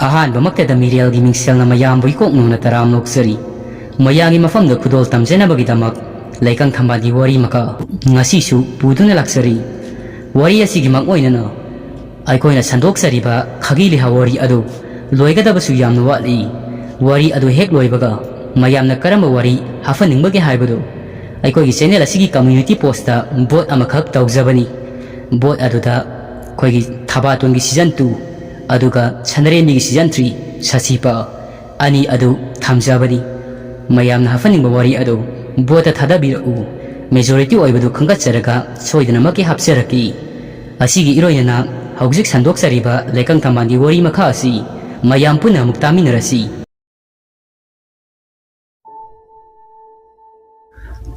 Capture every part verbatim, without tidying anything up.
ꯑꯍꯥꯟꯕꯃꯛꯇꯗ ꯃꯤꯔꯦꯜꯒꯤ ꯃꯤꯡꯁꯦꯜꯅ ꯃꯌꯥꯝꯕꯨ ꯏꯀꯣꯛ ꯅꯧꯅ ꯇꯔꯥꯝꯅ ꯑꯣꯛꯆꯔꯤ꯫ ꯃꯌꯥꯝꯒꯤ ꯃꯐꯝꯗ ꯈꯨꯗꯣꯜ ꯇꯝꯖꯅꯕꯒꯤꯗꯃꯛ ꯂꯩꯀꯪ ꯊꯝꯕꯥꯜꯒꯤ ꯋꯥꯔꯤ ꯃꯈꯥ ꯉꯁꯤꯁꯨ ꯄꯨꯗꯨꯅ ꯂꯥꯛꯆꯔꯤ꯫ ꯋꯥꯔꯤ ꯑꯁꯤꯒꯤ ꯃꯛ ꯑꯣꯏꯅꯅ ꯑꯩꯈꯣꯏꯅ ꯁꯟꯗꯣꯛꯆꯔꯤꯕ ꯈꯥꯒꯤ ꯂꯩꯍꯥꯎ ꯋꯥꯔꯤ ꯑꯗꯨ ꯂꯣꯏꯒꯗꯕꯁꯨ ꯌꯥꯝꯅ ꯋꯥꯠꯂꯤ꯫ ꯋꯥꯔꯤ ꯑꯗꯨ ꯍꯦꯛ ꯂꯣꯏꯕꯒ ꯃꯌꯥꯝꯅ ꯀꯔꯝꯕ ꯋꯥꯔꯤ ꯍꯥꯞꯍꯟꯅꯤꯡꯕꯒꯦ ꯍꯥꯏꯕꯗꯨ ꯑꯩꯈꯣꯏꯒꯤ ꯆꯦꯅꯦꯜ ꯑꯁꯤꯒꯤ ꯀꯝꯃ꯭ꯌꯨꯅꯤꯇꯤ ꯄꯣꯁꯇ ꯚꯣꯠ ꯑꯃꯈꯛ ꯇꯧꯖꯕꯅꯤ꯫ ꯚꯣꯠ ꯑꯗꯨꯗ ꯑꯩꯈꯣꯏꯒꯤ ꯊꯕꯥꯇꯣꯟꯒꯤ ꯁꯤꯖꯟ ꯇꯨ ꯑꯗꯨꯒ ꯁꯅꯔꯦꯝꯕꯤꯒꯤ ꯁꯤꯖꯟ ꯊ꯭ꯔꯤ ꯁꯥꯁꯤꯄꯥ ꯑꯅꯤ ꯑꯗꯨ ꯊꯝꯖꯕꯅꯤ꯫ ꯃꯌꯥꯝꯅ ꯍꯥꯞꯍꯟꯅꯤꯡꯕ ꯋꯥꯔꯤ ꯑꯗꯨ ꯚꯣꯠꯇ ꯊꯥꯗꯕꯤꯔꯛꯎ꯫ ꯃꯦꯖꯣꯔꯤꯇꯤ ꯑꯣꯏꯕꯗꯨ ꯈꯪꯒꯠꯆꯔꯒ ꯁꯣꯏꯗꯅꯃꯛꯀꯤ ꯍꯥꯞꯆꯔꯛꯀꯦ꯫ ꯑꯁꯤꯒꯤ ꯏꯔꯣꯏꯅꯅ ꯍꯧꯖꯤꯛ ꯁꯟꯗꯣꯛꯆꯔꯤꯕ ꯂꯩꯀꯪ ꯊꯝꯕꯥꯜꯒꯤ ꯋꯥꯔꯤ ꯃꯈꯥ ꯑꯁꯤ ꯃꯌꯥꯝ ꯄꯨꯟꯅ ꯑꯃꯨꯛ ꯇꯥꯃꯤꯟꯅꯔꯁꯤ꯫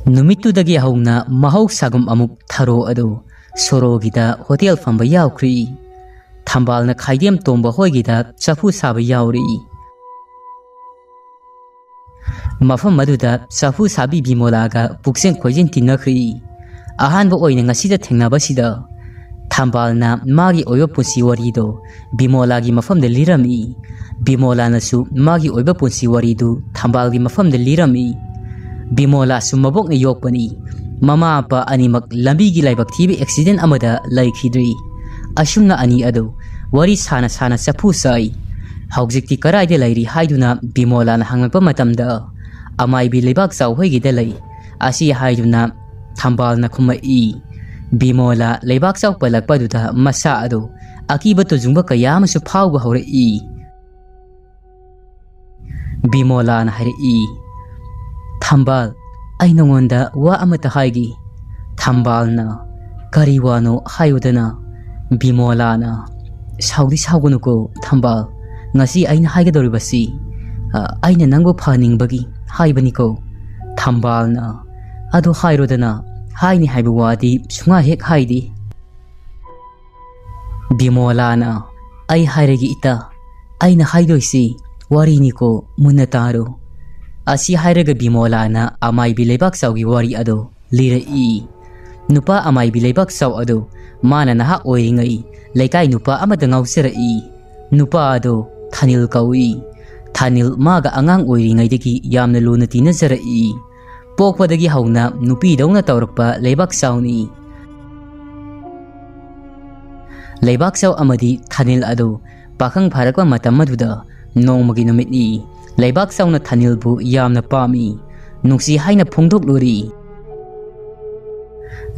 ꯅꯨꯃꯤꯠꯇꯨꯗꯒꯤ ꯍꯧꯅ ꯃꯍꯧꯁꯥꯒꯨꯝ ꯑꯃꯨꯛ ꯊꯔꯣ ꯑꯗꯨ ꯁꯣꯔꯣꯒꯤꯗ ꯍꯣꯇꯦꯜ ꯐꯝꯕ ꯌꯥꯎꯈ꯭ꯔꯤ꯫ ꯊꯝꯕꯥꯜꯅ ꯈꯥꯏꯗꯦꯝ ꯇꯣꯝꯕ ꯍꯣꯏꯒꯤꯗ ꯆꯐꯨ ꯁꯥꯕ ꯌꯥꯎꯔꯤ꯫ ꯃꯐꯝ ꯑꯗꯨꯗ ꯆꯐꯨ ꯁꯥꯕꯤ ꯕꯤꯃꯣꯂꯥꯒ ꯄꯨꯛꯆꯦꯟ ꯈꯣꯏꯖꯦꯟ ꯇꯤꯟꯅꯈ꯭ꯔꯤ꯫ ꯑꯍꯥꯟꯕ ꯑꯣꯏꯅ ꯉꯁꯤꯗ ꯊꯦꯡꯅꯕꯁꯤꯗ ꯊꯝꯕꯥꯜꯅ ꯃꯥꯒꯤ ꯑꯣꯏꯕ ꯄꯨꯟꯁꯤ ꯋꯥꯔꯤꯗꯣ ꯕꯤꯃꯣꯂꯥꯒꯤ ꯃꯐꯝꯗ ꯂꯤꯔꯝꯃꯤ꯫ ꯕꯤꯃꯣꯂꯥꯅꯁꯨ ꯃꯥꯒꯤ ꯑꯣꯏꯕ ꯄꯨꯟꯁꯤ ꯋꯥꯔꯤꯗꯨ ꯊꯝꯕꯥꯜꯒꯤ ꯃꯐꯝꯗ ꯂꯤꯔꯝꯃꯤ꯫ ꯕꯤꯃꯣꯂꯥꯁꯨ ꯃꯕꯣꯛꯅ ꯌꯣꯛꯄꯅꯤ꯫ ꯃꯃꯥ ꯃꯄꯥ ꯑꯅꯤꯃꯛ ꯂꯝꯕꯤꯒꯤ ꯂꯥꯏꯕꯛ ꯊꯤꯕ ꯑꯦꯛꯁꯤꯗꯦꯟ ꯑꯃꯗ ꯂꯩꯈꯤꯗ꯭ꯔꯤ꯫ ꯑꯁꯨꯝꯅ ꯑꯅꯤ ꯑꯗꯨ ꯋꯥꯔꯤ ꯁꯥꯅ ꯁꯥꯅ ꯆꯐꯨ ꯁꯥꯏ꯫ ꯍꯧꯖꯤꯛꯇꯤ ꯀꯔꯥꯏꯗ ꯂꯩꯔꯤ ꯍꯥꯏꯗꯨꯅ ꯕꯤꯃꯣꯂꯥꯅ ꯍꯪꯂꯛꯄ ꯃꯇꯝꯗ, "ꯑꯃꯥꯏꯕꯤ ꯂꯩꯕꯥꯛ ꯆꯥꯎ ꯍꯣꯏꯒꯤꯗ ꯂꯩ" ꯑꯁꯤ ꯍꯥꯏꯗꯨꯅ ꯊꯝꯕꯥꯜꯅ ꯈꯨꯝꯃꯛꯏ꯫ ꯕꯤꯃꯣꯂꯥ ꯂꯩꯕꯥꯛ ꯆꯥꯎ ꯄꯜꯂꯛꯄ ꯑꯗꯨꯗ ꯃꯁꯥ ꯑꯗꯨ ꯑꯀꯤꯕ ꯇꯨꯖꯨꯡꯕ ꯀꯌꯥ ꯑꯃꯁꯨ ꯐꯥꯎꯕ ꯍꯧꯔꯛꯏ꯫ ꯕꯤꯃꯣꯂꯥꯅ ꯍꯥꯏꯔꯛꯏ, "ꯊꯝꯕꯥꯜ, ꯑꯩ ꯅꯉꯣꯟꯗ ꯋꯥ ꯑꯃꯇ ꯍꯥꯏꯒꯦ꯫" ꯊꯝꯕꯥꯜꯅ, "ꯀꯔꯤ ꯋꯥꯅꯣ ꯍꯥꯏꯌꯨꯗꯅ?" ꯕꯤꯃꯣꯂꯥꯅ, "ꯁꯥꯎꯗꯤ ꯁꯥꯎꯒꯅꯨꯀꯣ ꯊꯝꯕꯥꯜ, ꯉꯁꯤ ꯑꯩꯅ ꯍꯥꯏꯒꯗꯧꯔꯤꯕꯁꯤ, ꯑ, ꯑꯩꯅ ꯅꯪꯕꯨ ꯐꯍꯟꯅꯤꯡꯕꯒꯤ ꯍꯥꯏꯕꯅꯤꯀꯣ꯫" ꯊꯝꯕꯥꯜꯅ, "ꯑꯗꯨ ꯍꯥꯏꯔꯣꯗꯅ, ꯍꯥꯏꯅꯤ ꯍꯥꯏꯕ ꯋꯥꯗꯤ ꯁꯨꯡꯍꯥꯏ ꯍꯦꯛ ꯍꯥꯏꯗꯦ꯫" ꯕꯤꯃꯣꯂꯥꯅ, "ꯑꯩ ꯍꯥꯏꯔꯒꯦ ꯏꯇꯥ, ꯑꯩꯅ ꯍꯥꯏꯗꯣꯏꯁꯤ ꯋꯥꯔꯤꯅꯤꯀꯣ, ꯃꯨꯟꯅ ꯇꯥꯔꯣ꯫" ꯑꯁꯤ ꯍꯥꯏꯔꯒ ꯕꯤꯃꯣꯂꯥꯅ ꯑꯃꯥꯏꯕꯤ ꯂꯩꯕꯥꯛ ꯆꯥꯎꯒꯤ ꯋꯥꯔꯤ ꯑꯗꯨ ꯂꯤꯔꯛꯏ꯫ ꯅꯨꯄꯥ ꯑꯃꯥꯏꯕꯤ ꯂꯩꯕꯥꯛ ꯆꯥꯎ ꯑꯗꯨ ꯃꯥꯅ ꯅꯍꯥ ꯑꯣꯏꯔꯤꯉꯩ ꯂꯩꯀꯥꯏ ꯅꯨꯄꯥ ꯑꯃꯗ ꯉꯥꯎꯖꯔꯛꯏ꯫ ꯅꯨꯄꯥ ꯑꯗꯨ ꯊꯥꯅꯤꯜ ꯀꯧꯏ꯫ ꯊꯥꯅꯤꯜ ꯃꯥꯒ ꯑꯉꯥꯡ ꯑꯣꯏꯔꯤꯉꯩꯗꯒꯤ ꯌꯥꯝꯅ ꯂꯨꯅ ꯇꯤꯟꯅꯖꯔꯛꯏ꯫ ꯄꯣꯛꯄꯗꯒꯤ ꯍꯧꯅ ꯅꯨꯄꯤꯗꯧꯅ ꯇꯧꯔꯛꯄ ꯂꯩꯕꯥꯛ ꯆꯥꯎꯅꯤ꯫ ꯂꯩꯕꯥꯛ ꯆꯥꯎ ꯑꯃꯗꯤ ꯊꯥꯅꯤꯜ ꯑꯗꯨ ꯄꯥꯈꯪ ꯐꯥꯔꯛꯄ ꯃꯇꯝ ꯑꯗꯨꯗ ꯅꯣꯡꯃꯒꯤ ꯅꯨꯃꯤꯠꯅꯤ꯫ ꯂꯩꯕꯥꯛ ꯆꯥꯎꯅ ꯊꯥꯅꯤꯜꯕꯨ ꯌꯥꯝꯅ ꯄꯥꯝꯃꯤ, ꯅꯨꯡꯁꯤ ꯍꯥꯏꯅ ꯐꯣꯡꯗꯣꯛꯂꯨꯔꯤ꯫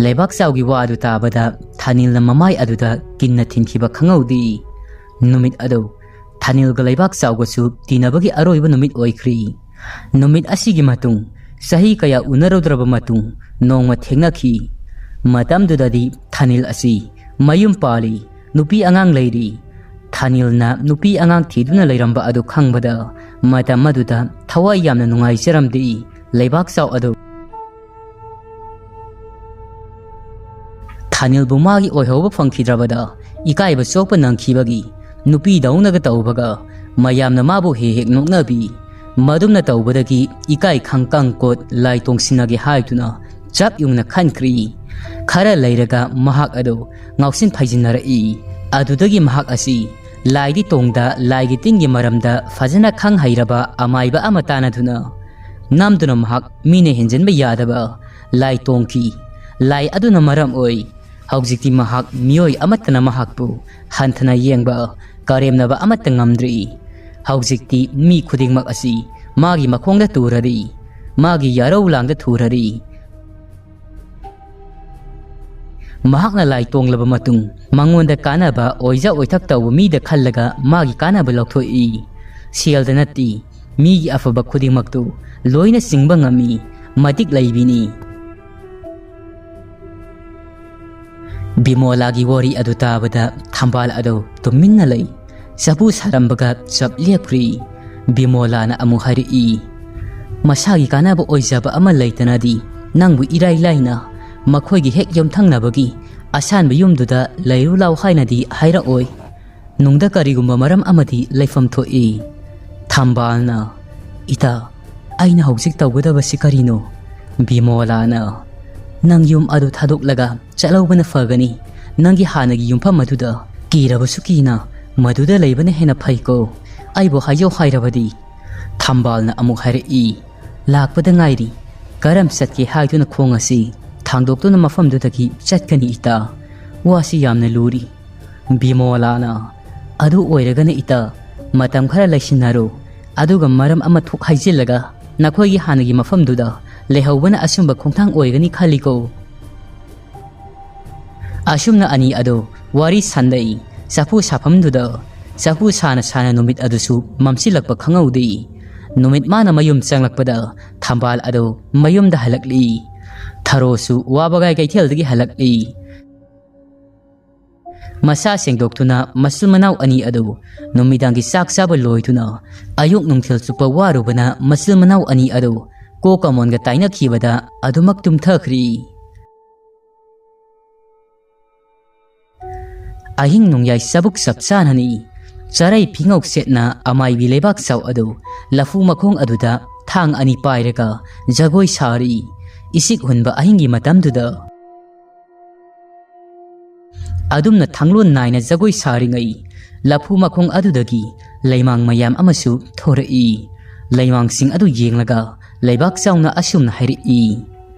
ꯂꯩꯕꯥꯛ ꯆꯥꯎꯒꯤ ꯋꯥ ꯑꯗꯨ ꯇꯥꯕꯗ ꯊꯥꯅꯤꯜꯅ ꯃꯃꯥꯏ ꯑꯗꯨꯗ ꯀꯤꯟꯅ ꯊꯤꯟꯈꯤꯕ ꯈꯪꯍꯧꯗꯦ꯫ ꯅꯨꯃꯤꯠ ꯑꯗꯨ ꯊꯥꯅꯤꯜꯒ ꯂꯩꯕꯥꯛ ꯆꯥꯎꯒꯁꯨ ꯇꯤꯟꯅꯕꯒꯤ ꯑꯔꯣꯏꯕ ꯅꯨꯃꯤꯠ ꯑꯣꯏꯈ꯭ꯔꯤ꯫ ꯅꯨꯃꯤꯠ ꯑꯁꯤꯒꯤ ꯃꯇꯨꯡ ꯆꯍꯤ ꯀꯌꯥ ꯎꯅꯔꯨꯗ꯭ꯔꯕ ꯃꯇꯨꯡ ꯅꯣꯡꯃ ꯊꯦꯡꯅꯈꯤ꯫ ꯃꯇꯝꯗꯨꯗꯗꯤ ꯊꯥꯅꯤꯜ ꯑꯁꯤ ꯃꯌꯨꯝ ꯄꯥꯜꯂꯤ, ꯅꯨꯄꯤ ꯑꯉꯥꯡ ꯂꯩꯔꯤ꯫ ꯊꯥꯅꯤꯜꯅ ꯅꯨꯄꯤ ꯑꯉꯥꯡ ꯊꯤꯗꯨꯅ ꯂꯩꯔꯝꯕ ꯑꯗꯨ ꯈꯪꯕꯗ ꯃꯇꯝ ꯑꯗꯨꯗ ꯊꯋꯥꯏ ꯌꯥꯝꯅ ꯅꯨꯡꯉꯥꯏꯖꯔꯝꯗꯦ ꯂꯩꯕꯥꯛ ꯆꯥꯎ ꯑꯗꯨ꯫ ꯊꯥꯅꯤꯜꯕꯨ ꯃꯥꯒꯤ ꯑꯣꯏꯍꯧꯕ ꯐꯪꯈꯤꯗ꯭ꯔꯕꯗ ꯏꯀꯥꯏꯕ ꯆꯣꯛꯄ ꯅꯪꯈꯤꯕꯒꯤ ꯅꯨꯄꯤꯗꯧꯅꯒ ꯇꯧꯕꯒ ꯃꯌꯥꯝꯅ ꯃꯥꯕꯨ ꯍꯦꯛ ꯍꯦꯛ ꯅꯣꯛꯅꯕꯤ꯫ ꯃꯗꯨꯝꯅ ꯇꯧꯕꯗꯒꯤ ꯏꯀꯥꯏ ꯈꯪꯀꯪ ꯀꯣꯠ ꯂꯥꯏ ꯇꯣꯡꯁꯤꯟꯅꯒꯦ ꯍꯥꯏꯗꯨꯅ ꯆꯞ ꯌꯨꯡꯅ ꯈꯟꯈ꯭ꯔꯤ꯫ ꯈꯔ ꯂꯩꯔꯒ ꯃꯍꯥꯛ ꯑꯗꯨ ꯉꯥꯎꯁꯤꯟ ꯐꯩꯖꯤꯟꯅꯔꯛꯏ꯫ ꯑꯗꯨꯗꯒꯤ ꯃꯍꯥꯛ ꯑꯁꯤ ꯂꯥꯏꯗꯤ ꯇꯣꯡꯗ ꯂꯥꯏꯒꯤ ꯇꯤꯟꯒꯤ ꯃꯔꯝꯗ ꯐꯖꯅ ꯈꯪ ꯍꯩꯔꯕ ꯑꯃꯥꯏꯕ ꯑꯃ ꯇꯥꯟꯅꯗꯨꯅ ꯅꯝꯗꯨꯅ ꯃꯍꯥꯛ ꯃꯤꯅ ꯍꯦꯟꯖꯤꯟꯕ ꯌꯥꯗꯕ ꯂꯥꯏ ꯇꯣꯡꯈꯤ꯫ ꯂꯥꯏ ꯑꯗꯨꯅ ꯃꯔꯝ ꯑꯣꯏ ꯍꯧꯖꯤꯛꯇꯤ ꯃꯍꯥꯛ ꯃꯤꯑꯣꯏ ꯑꯃꯠꯇꯅ ꯃꯍꯥꯛꯄꯨ ꯍꯟꯊꯅ ꯌꯦꯡꯕ, ꯀꯔꯦꯝꯅꯕ ꯑꯃꯠꯇ ꯉꯝꯗ꯭ꯔꯤ꯫ ꯍꯧꯖꯤꯛꯇꯤ ꯃꯤ ꯈꯨꯗꯤꯡꯃꯛ ꯑꯁꯤ ꯃꯥꯒꯤ ꯃꯈꯣꯡꯗ ꯇꯨꯔꯔꯤ, ꯃꯥꯒꯤ ꯌꯥꯔꯧ ꯂꯥꯡꯗ ꯊꯨꯔꯔꯤ꯫ ꯃꯍꯥꯛꯅ ꯂꯥꯏ ꯇꯣꯡꯂꯕ ꯃꯇꯨꯡ ꯃꯉꯣꯟꯗ ꯀꯥꯟꯅꯕ ꯑꯣꯏꯖ ꯑꯣꯏꯊꯛ ꯇꯧꯕ ꯃꯤꯗ ꯈꯜꯂꯒ ꯃꯥꯒꯤ ꯀꯥꯟꯅꯕ ꯂꯧꯊꯣꯛꯏ꯫ ꯁꯦꯜꯗ ꯅꯠꯇꯦ, ꯃꯤꯒꯤ ꯑꯐꯕ ꯈꯨꯗꯤꯡꯃꯛꯇꯨ ꯂꯣꯏꯅ ꯆꯤꯡꯕ ꯉꯝꯃꯤ, ꯃꯇꯤꯛ ꯂꯩꯕꯤꯅꯤ꯫ ꯕꯤꯃꯣꯂꯥꯒꯤ ꯋꯥꯔꯤ ꯑꯗꯨ ꯇꯥꯕꯗ ꯊꯝꯕꯥꯜ ꯑꯗꯨ ꯇꯨꯃꯤꯟꯅ ꯂꯩ꯫ ꯆꯐꯨ ꯁꯥꯔꯝꯕꯒ ꯆꯞ ꯂꯦꯞꯈ꯭ꯔꯤ꯫ ꯕꯤꯃꯣꯂꯥꯅ ꯑꯃꯨꯛ ꯍꯥꯏꯔꯛꯏ, "ꯃꯁꯥꯒꯤ ꯀꯥꯟꯅꯕ ꯑꯣꯏꯖꯕ ꯑꯃ ꯂꯩꯇꯅꯗꯤ ꯅꯪꯕꯨ ꯏꯔꯥꯏ ꯂꯥꯏꯅ ꯃꯈꯣꯏꯒꯤ ꯍꯦꯛ ꯌꯨꯝꯊꯪꯅꯕꯒꯤ ꯑꯁꯥꯟꯕ ꯌꯨꯝꯗꯨꯗ ꯂꯩꯔꯨ ꯂꯥꯎ ꯍꯥꯏꯅꯗꯤ ꯍꯥꯏꯔꯛꯑꯣꯏ꯫ ꯅꯨꯡꯗ ꯀꯔꯤꯒꯨꯝꯕ ꯃꯔꯝ ꯑꯃꯗꯤ ꯂꯩꯐꯝ ꯊꯣꯛꯏ꯫" ꯊꯝꯕꯥꯜꯅ, "ꯏꯇꯥ, ꯑꯩꯅ ꯍꯧꯖꯤꯛ ꯇꯧꯒꯗꯕꯁꯤ ꯀꯔꯤꯅꯣ?" ꯕꯤꯃꯣꯂꯥꯅ, "ꯅꯪ ꯌꯨꯝ ꯑꯗꯨ ꯊꯥꯗꯣꯛꯂꯒ ꯆꯠꯍꯧꯕꯅ ꯐꯒꯅꯤ꯫ ꯅꯪꯒꯤ ꯍꯥꯟꯅꯒꯤ ꯌꯨꯝꯐꯝ ꯑꯗꯨꯗ ꯀꯤꯔꯕꯁꯨ ꯀꯤꯅ ꯃꯗꯨꯗ ꯂꯩꯕꯅ ꯍꯦꯟꯅ ꯐꯩꯀꯣ꯫ ꯑꯩꯕꯨ ꯍꯥꯏꯖꯧ ꯍꯥꯏꯔꯕꯗꯤ꯫ ꯊꯝꯕꯥꯜꯅ ꯑꯃꯨꯛ ꯍꯥꯏꯔꯛꯏ, "ꯂꯥꯛꯄꯗ ꯉꯥꯏꯔꯤ꯫ ꯀꯔꯝ ꯆꯠꯀꯦ ꯍꯥꯏꯗꯨꯅ ꯈꯣꯡ ꯑꯁꯤ ꯊꯥꯡꯗꯣꯛꯇꯨꯅ ꯃꯐꯝꯗꯨꯗꯒꯤ ꯆꯠꯀꯅꯤ ꯏꯇꯥ꯫ ꯋꯥꯁꯤ ꯌꯥꯝꯅ ꯂꯨꯔꯤ꯫" ꯕꯤꯃꯣꯂꯥꯅ, "ꯑꯗꯨ ꯑꯣꯏꯔꯒꯅ ꯏꯇꯥ, ꯃꯇꯝ ꯈꯔ ꯂꯩꯁꯤꯟꯅꯔꯣ꯫ ꯑꯗꯨꯒ ꯃꯔꯝ ꯑꯃ ꯊꯣꯛ ꯍꯥꯏꯖꯤꯜꯂꯒ ꯅꯈꯣꯏꯒꯤ ꯍꯥꯟꯅꯒꯤ ꯃꯐꯝꯗꯨꯗ ꯂꯩꯍꯧꯕꯅ ꯑꯆꯨꯝꯕ ꯈꯣꯡꯊꯥꯡ ꯑꯣꯏꯒꯅꯤ ꯈꯜꯂꯤꯀꯣ꯫" ꯑꯁꯨꯝꯅ ꯑꯅꯤ ꯑꯗꯨ ꯋꯥꯔꯤ ꯁꯥꯟꯅꯩ꯫ ꯆꯐꯨ ꯁꯥꯐꯝꯗꯨꯗ ꯆꯐꯨ ꯁꯥꯅ ꯁꯥꯅ ꯅꯨꯃꯤꯠ ꯑꯗꯨꯁꯨ ꯃꯝꯁꯤꯜꯂꯛꯄ ꯈꯪꯍꯧꯗꯦ꯫ ꯅꯨꯃꯤꯠ ꯃꯥꯅ ꯃꯌꯨꯝ ꯆꯪꯂꯛꯄꯗ ꯊꯝꯕꯥꯜ ꯑꯗꯨ ꯃꯌꯨꯝꯗ ꯍꯜꯂꯛꯂꯤ꯫ ꯊꯔꯣꯁꯨ ꯋꯥꯕꯒꯥꯏ ꯀꯩꯊꯦꯜꯗꯒꯤ ꯍꯜꯂꯛꯂꯤ꯫ ꯃꯁꯥ ꯁꯦꯡꯗꯣꯛꯇꯨꯅ ꯃꯆꯤꯟ ꯃꯅꯥꯎ ꯑꯅꯤ ꯑꯗꯨ ꯅꯨꯃꯤꯗꯥꯡꯒꯤ ꯆꯥꯛ ꯆꯥꯕ ꯂꯣꯏꯗꯨꯅ ꯑꯌꯨꯛ ꯅꯨꯡꯊꯤꯜ ꯆꯨꯞꯄ ꯋꯥꯔꯨꯕꯅ ꯃꯆꯤꯟ ꯃꯅꯥꯎ ꯑꯅꯤ ꯑꯗꯨ ꯀꯣꯛꯀ ꯃꯣꯟꯒ ꯇꯥꯏꯅꯈꯤꯕꯗ ꯑꯗꯨꯃꯛ ꯇꯨꯝꯊꯈ꯭ꯔꯤ꯫ ꯑꯍꯤꯡ ꯅꯣꯡꯌꯥꯏ ꯆꯕꯨꯛ ꯆꯞ ꯆꯥꯅꯅꯤ꯫ ꯆꯔꯩ ꯐꯤꯉꯧ ꯁꯦꯠꯅ ꯑꯃꯥꯏꯕꯤ ꯂꯩꯕꯥꯛ ꯆꯥꯎ ꯑꯗꯨ ꯂꯐꯨ ꯃꯈꯣꯡ ꯑꯗꯨꯗ ꯊꯥꯡ ꯑꯅꯤ ꯄꯥꯏꯔꯒ ꯖꯒꯣꯏ ꯁꯥꯔꯤ꯫ ꯏꯁꯤꯛ ꯍꯨꯟꯕ ꯑꯍꯤꯡꯒꯤ ꯃꯇꯝꯗꯨꯗ ꯑꯗꯨꯝꯅ ꯊꯥꯡꯂꯣꯟ ꯅꯥꯏꯅ ꯖꯒꯣꯏ ꯁꯥꯔꯤꯉꯩ ꯂꯐꯨ ꯃꯈꯣꯡ ꯑꯗꯨꯗꯒꯤ ꯂꯩꯃꯥꯡ ꯃꯌꯥꯝ ꯑꯃꯁꯨ ꯊꯣꯔꯛꯏ꯫ ꯂꯩꯃꯥꯡꯁꯤꯡ ꯑꯗꯨ ꯌꯦꯡꯂꯒ ꯂꯩꯕꯥꯛ ꯆꯥꯎꯅ ꯑꯁꯨꯝꯅ ꯍꯥꯏꯔꯛꯏ,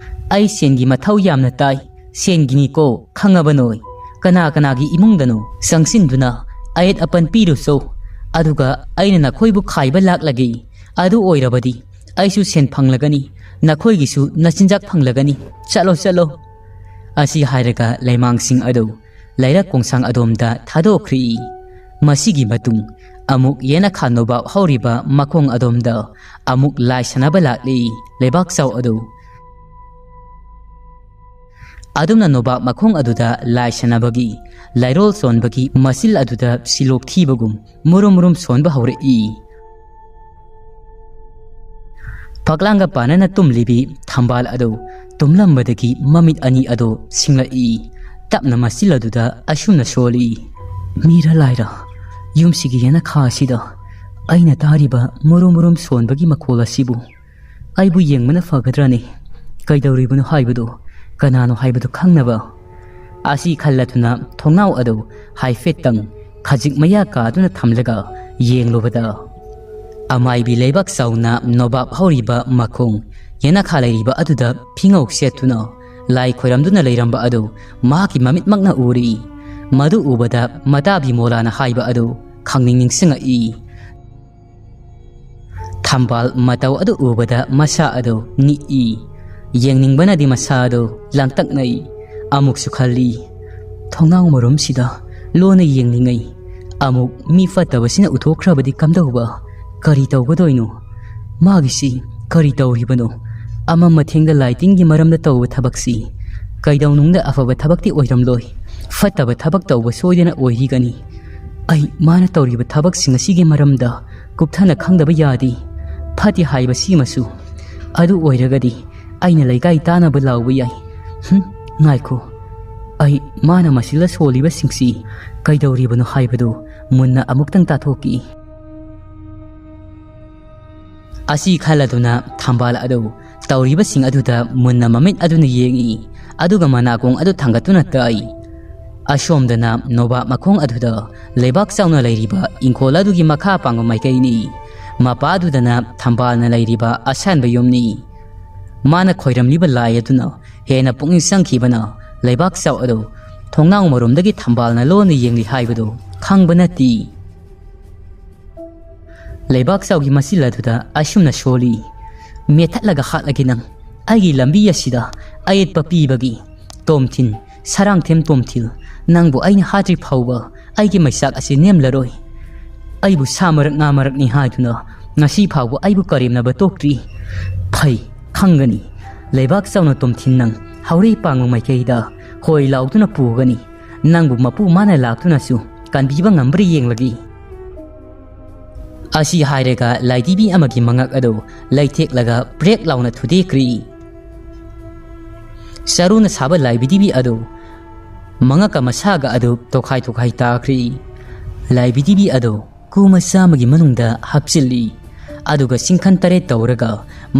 "ꯑꯩ ꯁꯦꯟꯒꯤ ꯃꯊꯧ ꯌꯥꯝꯅ ꯇꯥꯏ꯫ ꯁꯦꯟꯒꯤꯅꯤꯀꯣ, ꯈꯪꯉꯕ ꯅꯣꯏ? ꯀꯅꯥ ꯀꯅꯥꯒꯤ ꯏꯃꯨꯡꯗꯅꯣ ꯆꯪꯁꯤꯟꯗꯨꯅ ꯑꯌꯦꯠ ꯑꯄꯟ ꯄꯤꯔꯨꯆꯣ꯫ ꯑꯗꯨꯒ ꯑꯩꯅ ꯅꯈꯣꯏꯕꯨ ꯈꯥꯏꯕ ꯂꯥꯛꯂꯒꯦ꯫ ꯑꯗꯨ ꯑꯣꯏꯔꯕꯗꯤ ꯑꯩꯁꯨ ꯁꯦꯟ ꯐꯪꯂꯒꯅꯤ, ꯅꯈꯣꯏꯒꯤꯁꯨ ꯅꯆꯤꯟꯖꯥꯛ ꯐꯪꯂꯒꯅꯤ꯫ ꯆꯠꯂꯣ, ꯆꯠꯂꯣ꯫" ꯑꯁꯤ ꯍꯥꯏꯔꯒ ꯂꯩꯃꯥꯡꯁꯤꯡ ꯑꯗꯨ ꯂꯩꯔꯛ ꯀꯣꯡꯁꯥꯡ ꯑꯗꯣꯝꯗ ꯊꯥꯗꯣꯛꯈ꯭ꯔꯤ꯫ ꯃꯁꯤꯒꯤ ꯃꯇꯨꯡ ꯑꯃꯨꯛ ꯌꯦꯅꯈꯥ ꯅꯣꯕꯥꯞ ꯍꯧꯔꯤꯕ ꯃꯈꯣꯡ ꯑꯗꯣꯝꯗ ꯑꯃꯨꯛ ꯂꯥꯏ ꯁꯥꯟꯅꯕ ꯂꯥꯛꯂꯤ ꯂꯩꯕꯥꯛ ꯆꯥꯎ ꯑꯗꯨ꯫ ꯑꯗꯨꯝꯅ ꯅꯣꯕꯥꯞ ꯃꯈꯣꯡ ꯑꯗꯨꯗ ꯂꯥꯏ ꯁꯥꯟꯅꯕꯒꯤ ꯂꯥꯏꯔꯣꯜ ꯁꯣꯟꯕꯒꯤ ꯃꯆꯤꯜ ꯑꯗꯨꯗ ꯁꯤꯂꯣꯛ ꯊꯤꯕꯒꯨꯝ ꯃꯨꯔꯨꯝ ꯃꯨꯔꯨꯝ ꯁꯣꯟꯕ ꯍꯧꯔꯛꯏ꯫ ꯐꯛꯂꯥꯡꯒ ꯄꯥꯅꯅ ꯇꯨꯝꯂꯤꯕꯤ ꯊꯝꯕꯥꯜ ꯑꯗꯨ ꯇꯨꯝꯂꯝꯕꯗꯒꯤ ꯃꯃꯤꯠ ꯑꯅꯤ ꯑꯗꯨ ꯁꯤꯡꯂꯛꯏ꯫ ꯇꯞꯅ ꯃꯆꯤꯜ ꯑꯗꯨꯗ ꯑꯁꯨꯝꯅ ꯁꯣꯜꯂꯤ, "ꯃꯤꯔ ꯂꯥꯏꯔ, ꯌꯨꯝꯁꯤꯒꯤ ꯌꯦꯅꯈꯥ ꯑꯁꯤꯗ ꯑꯩꯅ ꯇꯥꯔꯤꯕ ꯃꯨꯔꯨꯝ ꯃꯨꯔꯨꯝ ꯁꯣꯟꯕꯒꯤ ꯃꯈꯣꯜ ꯑꯁꯤꯕꯨ ꯑꯩꯕꯨ ꯌꯦꯡꯕꯅ ꯐꯒꯗ꯭ꯔꯅꯤ? ꯀꯩꯗꯧꯔꯤꯕꯅꯣ ꯍꯥꯏꯕꯗꯨ ꯀꯅꯥꯅꯣ ꯍꯥꯏꯕꯗꯨ ꯈꯪꯅꯕ?" ꯑꯁꯤ ꯈꯜꯂꯗꯨꯅ ꯊꯣꯡꯅꯥꯎ ꯑꯗꯨ ꯍꯥꯏꯐꯦꯠꯇꯪ ꯈꯖꯤꯛ ꯃꯌꯥ ꯀꯥꯗꯨꯅ ꯊꯝꯂꯒ ꯌꯦꯡꯂꯨꯕꯗ ꯑꯃꯥꯏꯕꯤ ꯂꯩꯕꯥꯛ ꯆꯥꯎꯅ ꯅꯣꯕꯥꯞ ꯍꯧꯔꯤꯕ ꯃꯈꯣꯡ ꯌꯦꯅꯈꯥ ꯂꯩꯔꯤꯕ ꯑꯗꯨꯗ ꯐꯤꯉꯧ ꯁꯦꯠꯇꯨꯅ ꯂꯥꯏ ꯈꯣꯏꯔꯝꯗꯨꯅ ꯂꯩꯔꯝꯕ ꯑꯗꯨ ꯃꯍꯥꯛꯀꯤ ꯃꯃꯤꯠꯃꯛꯅ ꯎꯔꯤ꯫ ꯃꯗꯨ ꯎꯕꯗ ꯃꯇꯥꯕꯤ ꯃꯣꯂꯥꯅ ꯍꯥꯏꯕ ꯑꯗꯨ ꯈꯪꯅꯤꯡ ꯅꯤꯡꯁꯤꯡꯉꯛꯏ꯫ ꯊꯝꯕꯥꯜ ꯃꯇꯧ ꯑꯗꯨ ꯎꯕꯗ ꯃꯁꯥ ꯑꯗꯨ ꯅꯤꯛꯏ꯫ ꯌꯦꯡꯅꯤꯡꯕꯅꯗꯤ ꯃꯁꯥ ꯑꯗꯨ ꯂꯥꯡꯇꯛꯅꯩ꯫ ꯑꯃꯨꯛꯁꯨ ꯈꯜꯂꯤ, "ꯊꯣꯡꯅꯥꯎ ꯃꯔꯨꯝꯁꯤꯗ ꯂꯣꯟꯅ ꯌꯦꯡꯅꯤꯡꯉꯩ꯫ ꯑꯃꯨꯛ ꯃꯤ ꯐꯠꯇꯕꯁꯤꯅ ꯎꯊꯣꯛꯈ꯭ꯔꯕꯗꯤ ꯀꯝꯗꯧꯕ? ꯀꯔꯤ ꯇꯧꯒꯗꯣꯏꯅꯣ? ꯃꯥꯒꯤꯁꯤ ꯀꯔꯤ ꯇꯧꯔꯤꯕꯅꯣ? ꯑꯃꯝ ꯑꯊꯦꯡꯗ ꯂꯥꯏ ꯇꯤꯟꯒꯤ ꯃꯔꯝꯗ ꯇꯧꯕ ꯊꯕꯛꯁꯤ ꯀꯩꯗꯧꯅꯨꯡꯗ ꯑꯐꯕ ꯊꯕꯛꯇꯤ ꯑꯣꯏꯔꯝꯂꯣꯏ꯫ ꯐꯠꯇꯕ ꯊꯕꯛ ꯇꯧꯕ ꯁꯣꯏꯗꯅ ꯑꯣꯏꯔꯤꯒꯅꯤ꯫ ꯑꯩ ꯃꯥꯅ ꯇꯧꯔꯤꯕ ꯊꯕꯛꯁꯤꯡ ꯑꯁꯤꯒꯤ ꯃꯔꯝꯗ ꯀꯨꯞꯊꯅ ꯈꯪꯗꯕ ꯌꯥꯗꯦ꯫ ꯐꯠꯇꯦ ꯍꯥꯏꯕ ꯁꯤꯃꯁꯨ꯫ ꯑꯗꯨ ꯑꯣꯏꯔꯒꯗꯤ ꯑꯩꯅ ꯂꯩꯀꯥꯏ ꯇꯥꯅꯕ ꯂꯥꯎꯕ ꯌꯥꯏ꯫ ꯍꯨꯝ, ꯉꯥꯏꯈꯣ꯫ ꯑꯩ ꯃꯥꯅ ꯃꯁꯤꯗ ꯁꯣꯜꯂꯤꯕꯁꯤꯡꯁꯤ ꯀꯩꯗꯧꯔꯤꯕꯅꯣ ꯍꯥꯏꯕꯗꯨ ꯃꯨꯟꯅ ꯑꯃꯨꯛꯇꯪ ꯇꯥꯊꯣꯛꯈꯤ꯫" ꯑꯁꯤ ꯈꯜꯂꯗꯨꯅ ꯊꯝꯕꯥꯜ ꯑꯗꯨ ꯇꯧꯔꯤꯕꯁꯤꯡ ꯑꯗꯨꯗ ꯃꯨꯟꯅ ꯃꯃꯤꯠ ꯑꯗꯨꯅ ꯌꯦꯡꯏ, ꯑꯗꯨꯒ ꯃꯅꯥꯀꯣꯡ ꯑꯗꯨ ꯊꯥꯡꯒꯠꯇꯨꯅ ꯇꯥꯏ꯫ ꯑꯁꯣꯝꯗꯅ ꯅꯣꯕꯥꯞ ꯃꯈꯣꯡ ꯑꯗꯨꯗ ꯂꯩꯕꯥꯛ ꯆꯥꯎꯅ ꯂꯩꯔꯤꯕ ꯏꯪꯈꯣꯜ ꯑꯗꯨꯒꯤ ꯃꯈꯥ ꯄꯥꯡꯕ ꯃꯥꯏꯀꯩꯅꯤ꯫ ꯃꯄꯥꯗꯨꯗꯅ ꯊꯝꯕꯥꯜꯅ ꯂꯩꯔꯤꯕ ꯑꯁꯥꯟꯕ ꯌꯨꯝꯅꯤ꯫ ꯃꯥꯅ ꯈꯣꯏꯔꯝꯂꯤꯕ ꯂꯥꯏ ꯑꯗꯨꯅ ꯍꯦꯟꯅ ꯄꯨꯛꯅꯤꯡ ꯆꯪꯈꯤꯕꯅ ꯂꯩꯕꯥꯛ ꯆꯥꯎ ꯑꯗꯨ ꯊꯣꯡꯅꯥꯎ ꯃꯔꯨꯝꯗꯒꯤ ꯊꯝꯕꯥꯜꯅ ꯂꯣꯟꯅ ꯌꯦꯡꯂꯤ ꯍꯥꯏꯕꯗꯨ ꯈꯪꯕ ꯅꯠꯇꯦ꯫ ꯂꯩꯕꯥꯛ ꯆꯥꯎꯒꯤ ꯃꯆꯤꯜ ꯑꯗꯨꯗ ꯑꯁꯨꯝꯅ ꯁꯣꯜꯂꯤ, "ꯃꯦꯠꯊꯠꯂꯒ ꯍꯥꯠꯂꯒꯦ ꯅꯪ꯫ ꯑꯩꯒꯤ ꯂꯝꯕꯤ ꯑꯁꯤꯗ ꯑꯌꯦꯠꯄ ꯄꯤꯕꯒꯤ ꯇꯣꯝꯊꯤꯟ, ꯁꯔꯥꯡꯊꯦꯝ ꯇꯣꯝꯊꯤꯜ, ꯅꯪꯕꯨ ꯑꯩꯅ ꯍꯥꯠꯇ꯭ꯔꯤ ꯐꯥꯎꯕ ꯑꯩꯒꯤ ꯃꯩꯆꯥꯛ ꯑꯁꯤ ꯅꯦꯝꯂꯔꯣꯏ꯫ ꯑꯩꯕꯨ ꯁꯥ ꯃꯔꯛ ꯉꯥ ꯃꯔꯛꯅꯤ ꯍꯥꯏꯗꯨꯅ ꯉꯁꯤ ꯐꯥꯎꯕ ꯑꯩꯕꯨ ꯀꯔꯦꯝꯅꯕ ꯇꯣꯛꯇ꯭ꯔꯤ꯫ ꯐꯩ, ꯈꯪꯒꯅꯤ꯫ ꯂꯩꯕꯥꯛ ꯆꯥꯎꯅ ꯇꯣꯝꯊꯤꯟ ꯅꯪ ꯍꯧꯔꯤ ꯄꯥꯡꯕ ꯃꯥꯏꯀꯩꯗ ꯍꯣꯏ ꯂꯥꯎꯗꯨꯅ ꯄꯨꯒꯅꯤ꯫ ꯅꯪꯕꯨ ꯃꯄꯨ ꯃꯥꯅ ꯂꯥꯛꯇꯨꯅꯁꯨ ꯀꯟꯕꯤꯕ ꯉꯝꯕ꯭ꯔꯥ ꯌꯦꯡꯂꯒꯦ꯫" ꯑꯁꯤ ꯍꯥꯏꯔꯒ ꯂꯥꯏꯙꯤꯕꯤ ꯑꯃꯒꯤ ꯃꯉꯛ ꯑꯗꯨ ꯂꯩꯊꯦꯛꯂꯒ ꯄ꯭ꯔꯦꯛ ꯂꯥꯎꯅ ꯊꯨꯗꯦꯛꯈ꯭ꯔꯤ꯫ ꯆꯔꯨꯅ ꯁꯥꯕ ꯂꯥꯏꯕꯤꯙꯤꯕꯤ ꯑꯗꯨ ꯃꯉꯛꯀ ꯃꯁꯥꯒ ꯑꯗꯨ ꯇꯣꯈꯥꯏ ꯇꯣꯈꯥꯏ ꯇꯥꯈ꯭ꯔꯤ꯫ ꯂꯥꯏꯕꯤꯙꯤꯕꯤ ꯑꯗꯨ ꯀꯨ ꯃꯆꯥ ꯑꯃꯒꯤ ꯃꯅꯨꯡꯗ ꯍꯥꯞꯆꯤꯜꯂꯤ꯫ ꯑꯗꯨꯒ ꯁꯤꯡꯈꯟ ꯇꯔꯦꯠ ꯇꯧꯔꯒ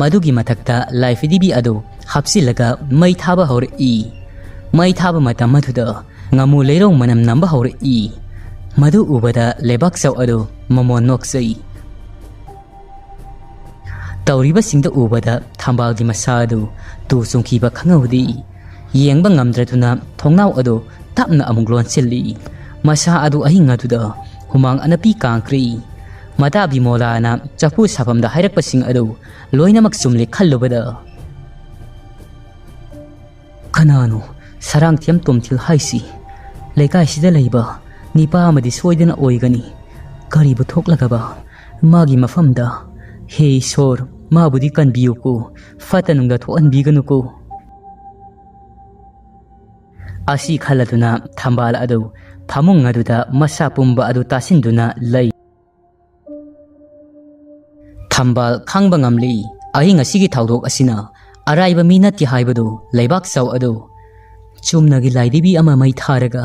ꯃꯗꯨꯒꯤ ꯃꯊꯛꯇ ꯂꯥꯏꯐꯤꯗꯤꯕꯤ ꯑꯗꯨ ꯍꯥꯞꯆꯤꯜꯂꯒ ꯃꯩ ꯊꯥꯕ ꯍꯧꯔꯛꯏ꯫ ꯃꯩ ꯊꯥꯕ ꯃꯇꯝ ꯑꯗꯨꯗ ꯉꯥꯃꯨ ꯂꯩꯔꯧ ꯃꯅꯝ ꯅꯝꯕ ꯍꯧꯔꯛꯏ꯫ ꯃꯗꯨ ꯎꯕꯗ ꯂꯩꯕꯥꯛ ꯆꯥꯎ ꯑꯗꯨ ꯃꯃꯣꯟ ꯅꯣꯛꯆꯩ꯫ ꯇꯧꯔꯤꯕꯁꯤꯡꯗ ꯎꯕꯗ ꯊꯝꯕꯥꯜꯒꯤ ꯃꯁꯥ ꯑꯗꯨ ꯇꯨ ꯆꯨꯡꯈꯤꯕ ꯈꯪꯍꯧꯗꯦ꯫ ꯌꯦꯡꯕ ꯉꯝꯗ꯭ꯔꯗꯨꯅ ꯊꯣꯡꯅꯥꯎ ꯑꯗꯨ ꯇꯞꯅ ꯑꯃꯨꯛ ꯂꯣꯟꯁꯤꯜꯂꯤ꯫ ꯃꯁꯥ ꯑꯗꯨ ꯑꯍꯤꯡ ꯑꯗꯨꯗ ꯍꯨꯃꯥꯡ ꯑꯅꯞꯄꯤ ꯀꯥꯡꯈ꯭ꯔꯤ꯫ ꯃꯇꯥ ꯕꯤꯃꯣꯂꯥꯅ ꯆꯐꯨ ꯁꯥꯐꯝꯗ ꯍꯥꯏꯔꯛꯄꯁꯤꯡ ꯑꯗꯨ ꯂꯣꯏꯅꯃꯛ ꯆꯨꯝꯂꯦ ꯈꯜꯂꯨꯕꯗ, "ꯀꯅꯥꯅꯣ ꯁꯔꯥꯡꯊꯦꯝ ꯇꯣꯝꯊꯤꯜ ꯍꯥꯏꯁꯤ? ꯂꯩꯀꯥꯏꯁꯤꯗ ꯂꯩꯕ ꯅꯤꯄꯥ ꯑꯃꯗꯤ ꯁꯣꯏꯗꯅ ꯑꯣꯏꯒꯅꯤ꯫ ꯀꯔꯤꯕꯨ ꯊꯣꯛꯂꯒꯕ ꯃꯥꯒꯤ ꯃꯐꯝꯗ? ꯍꯦ ꯏꯁꯣꯔ, ꯃꯥꯕꯨꯗꯤ ꯀꯟꯕꯤꯌꯨꯀꯣ, ꯐꯠꯇ ꯅꯨꯡꯗ ꯊꯣꯛꯍꯟꯕꯤꯒꯅꯨꯀꯣ"꯫ ꯑꯁꯤ ꯈꯜꯂꯗꯨꯅ ꯊꯝꯕꯥꯜ ꯑꯗꯨ ꯐꯃꯨꯡ ꯑꯗꯨꯗ ꯃꯁꯥ ꯄꯨꯝꯕ ꯑꯗꯨ ꯇꯥꯁꯤꯟꯗꯨꯅ ꯂꯩ꯫ ꯊꯝꯕꯥꯜ ꯈꯪꯕ ꯉꯝꯂꯤ꯫ ꯑꯍꯤꯡ ꯑꯁꯤꯒꯤ ꯊꯧꯗꯣꯛ ꯑꯁꯤꯅ ꯑꯔꯥꯏꯕ ꯃꯤ ꯅꯠꯇꯦ ꯍꯥꯏꯕꯗꯨ ꯂꯩꯕꯥꯛ ꯆꯥꯎ ꯑꯗꯨ ꯆꯨꯝꯅꯒꯤ ꯂꯥꯏꯙꯤꯕꯤ ꯑꯃ ꯃꯩ ꯊꯥꯔꯒ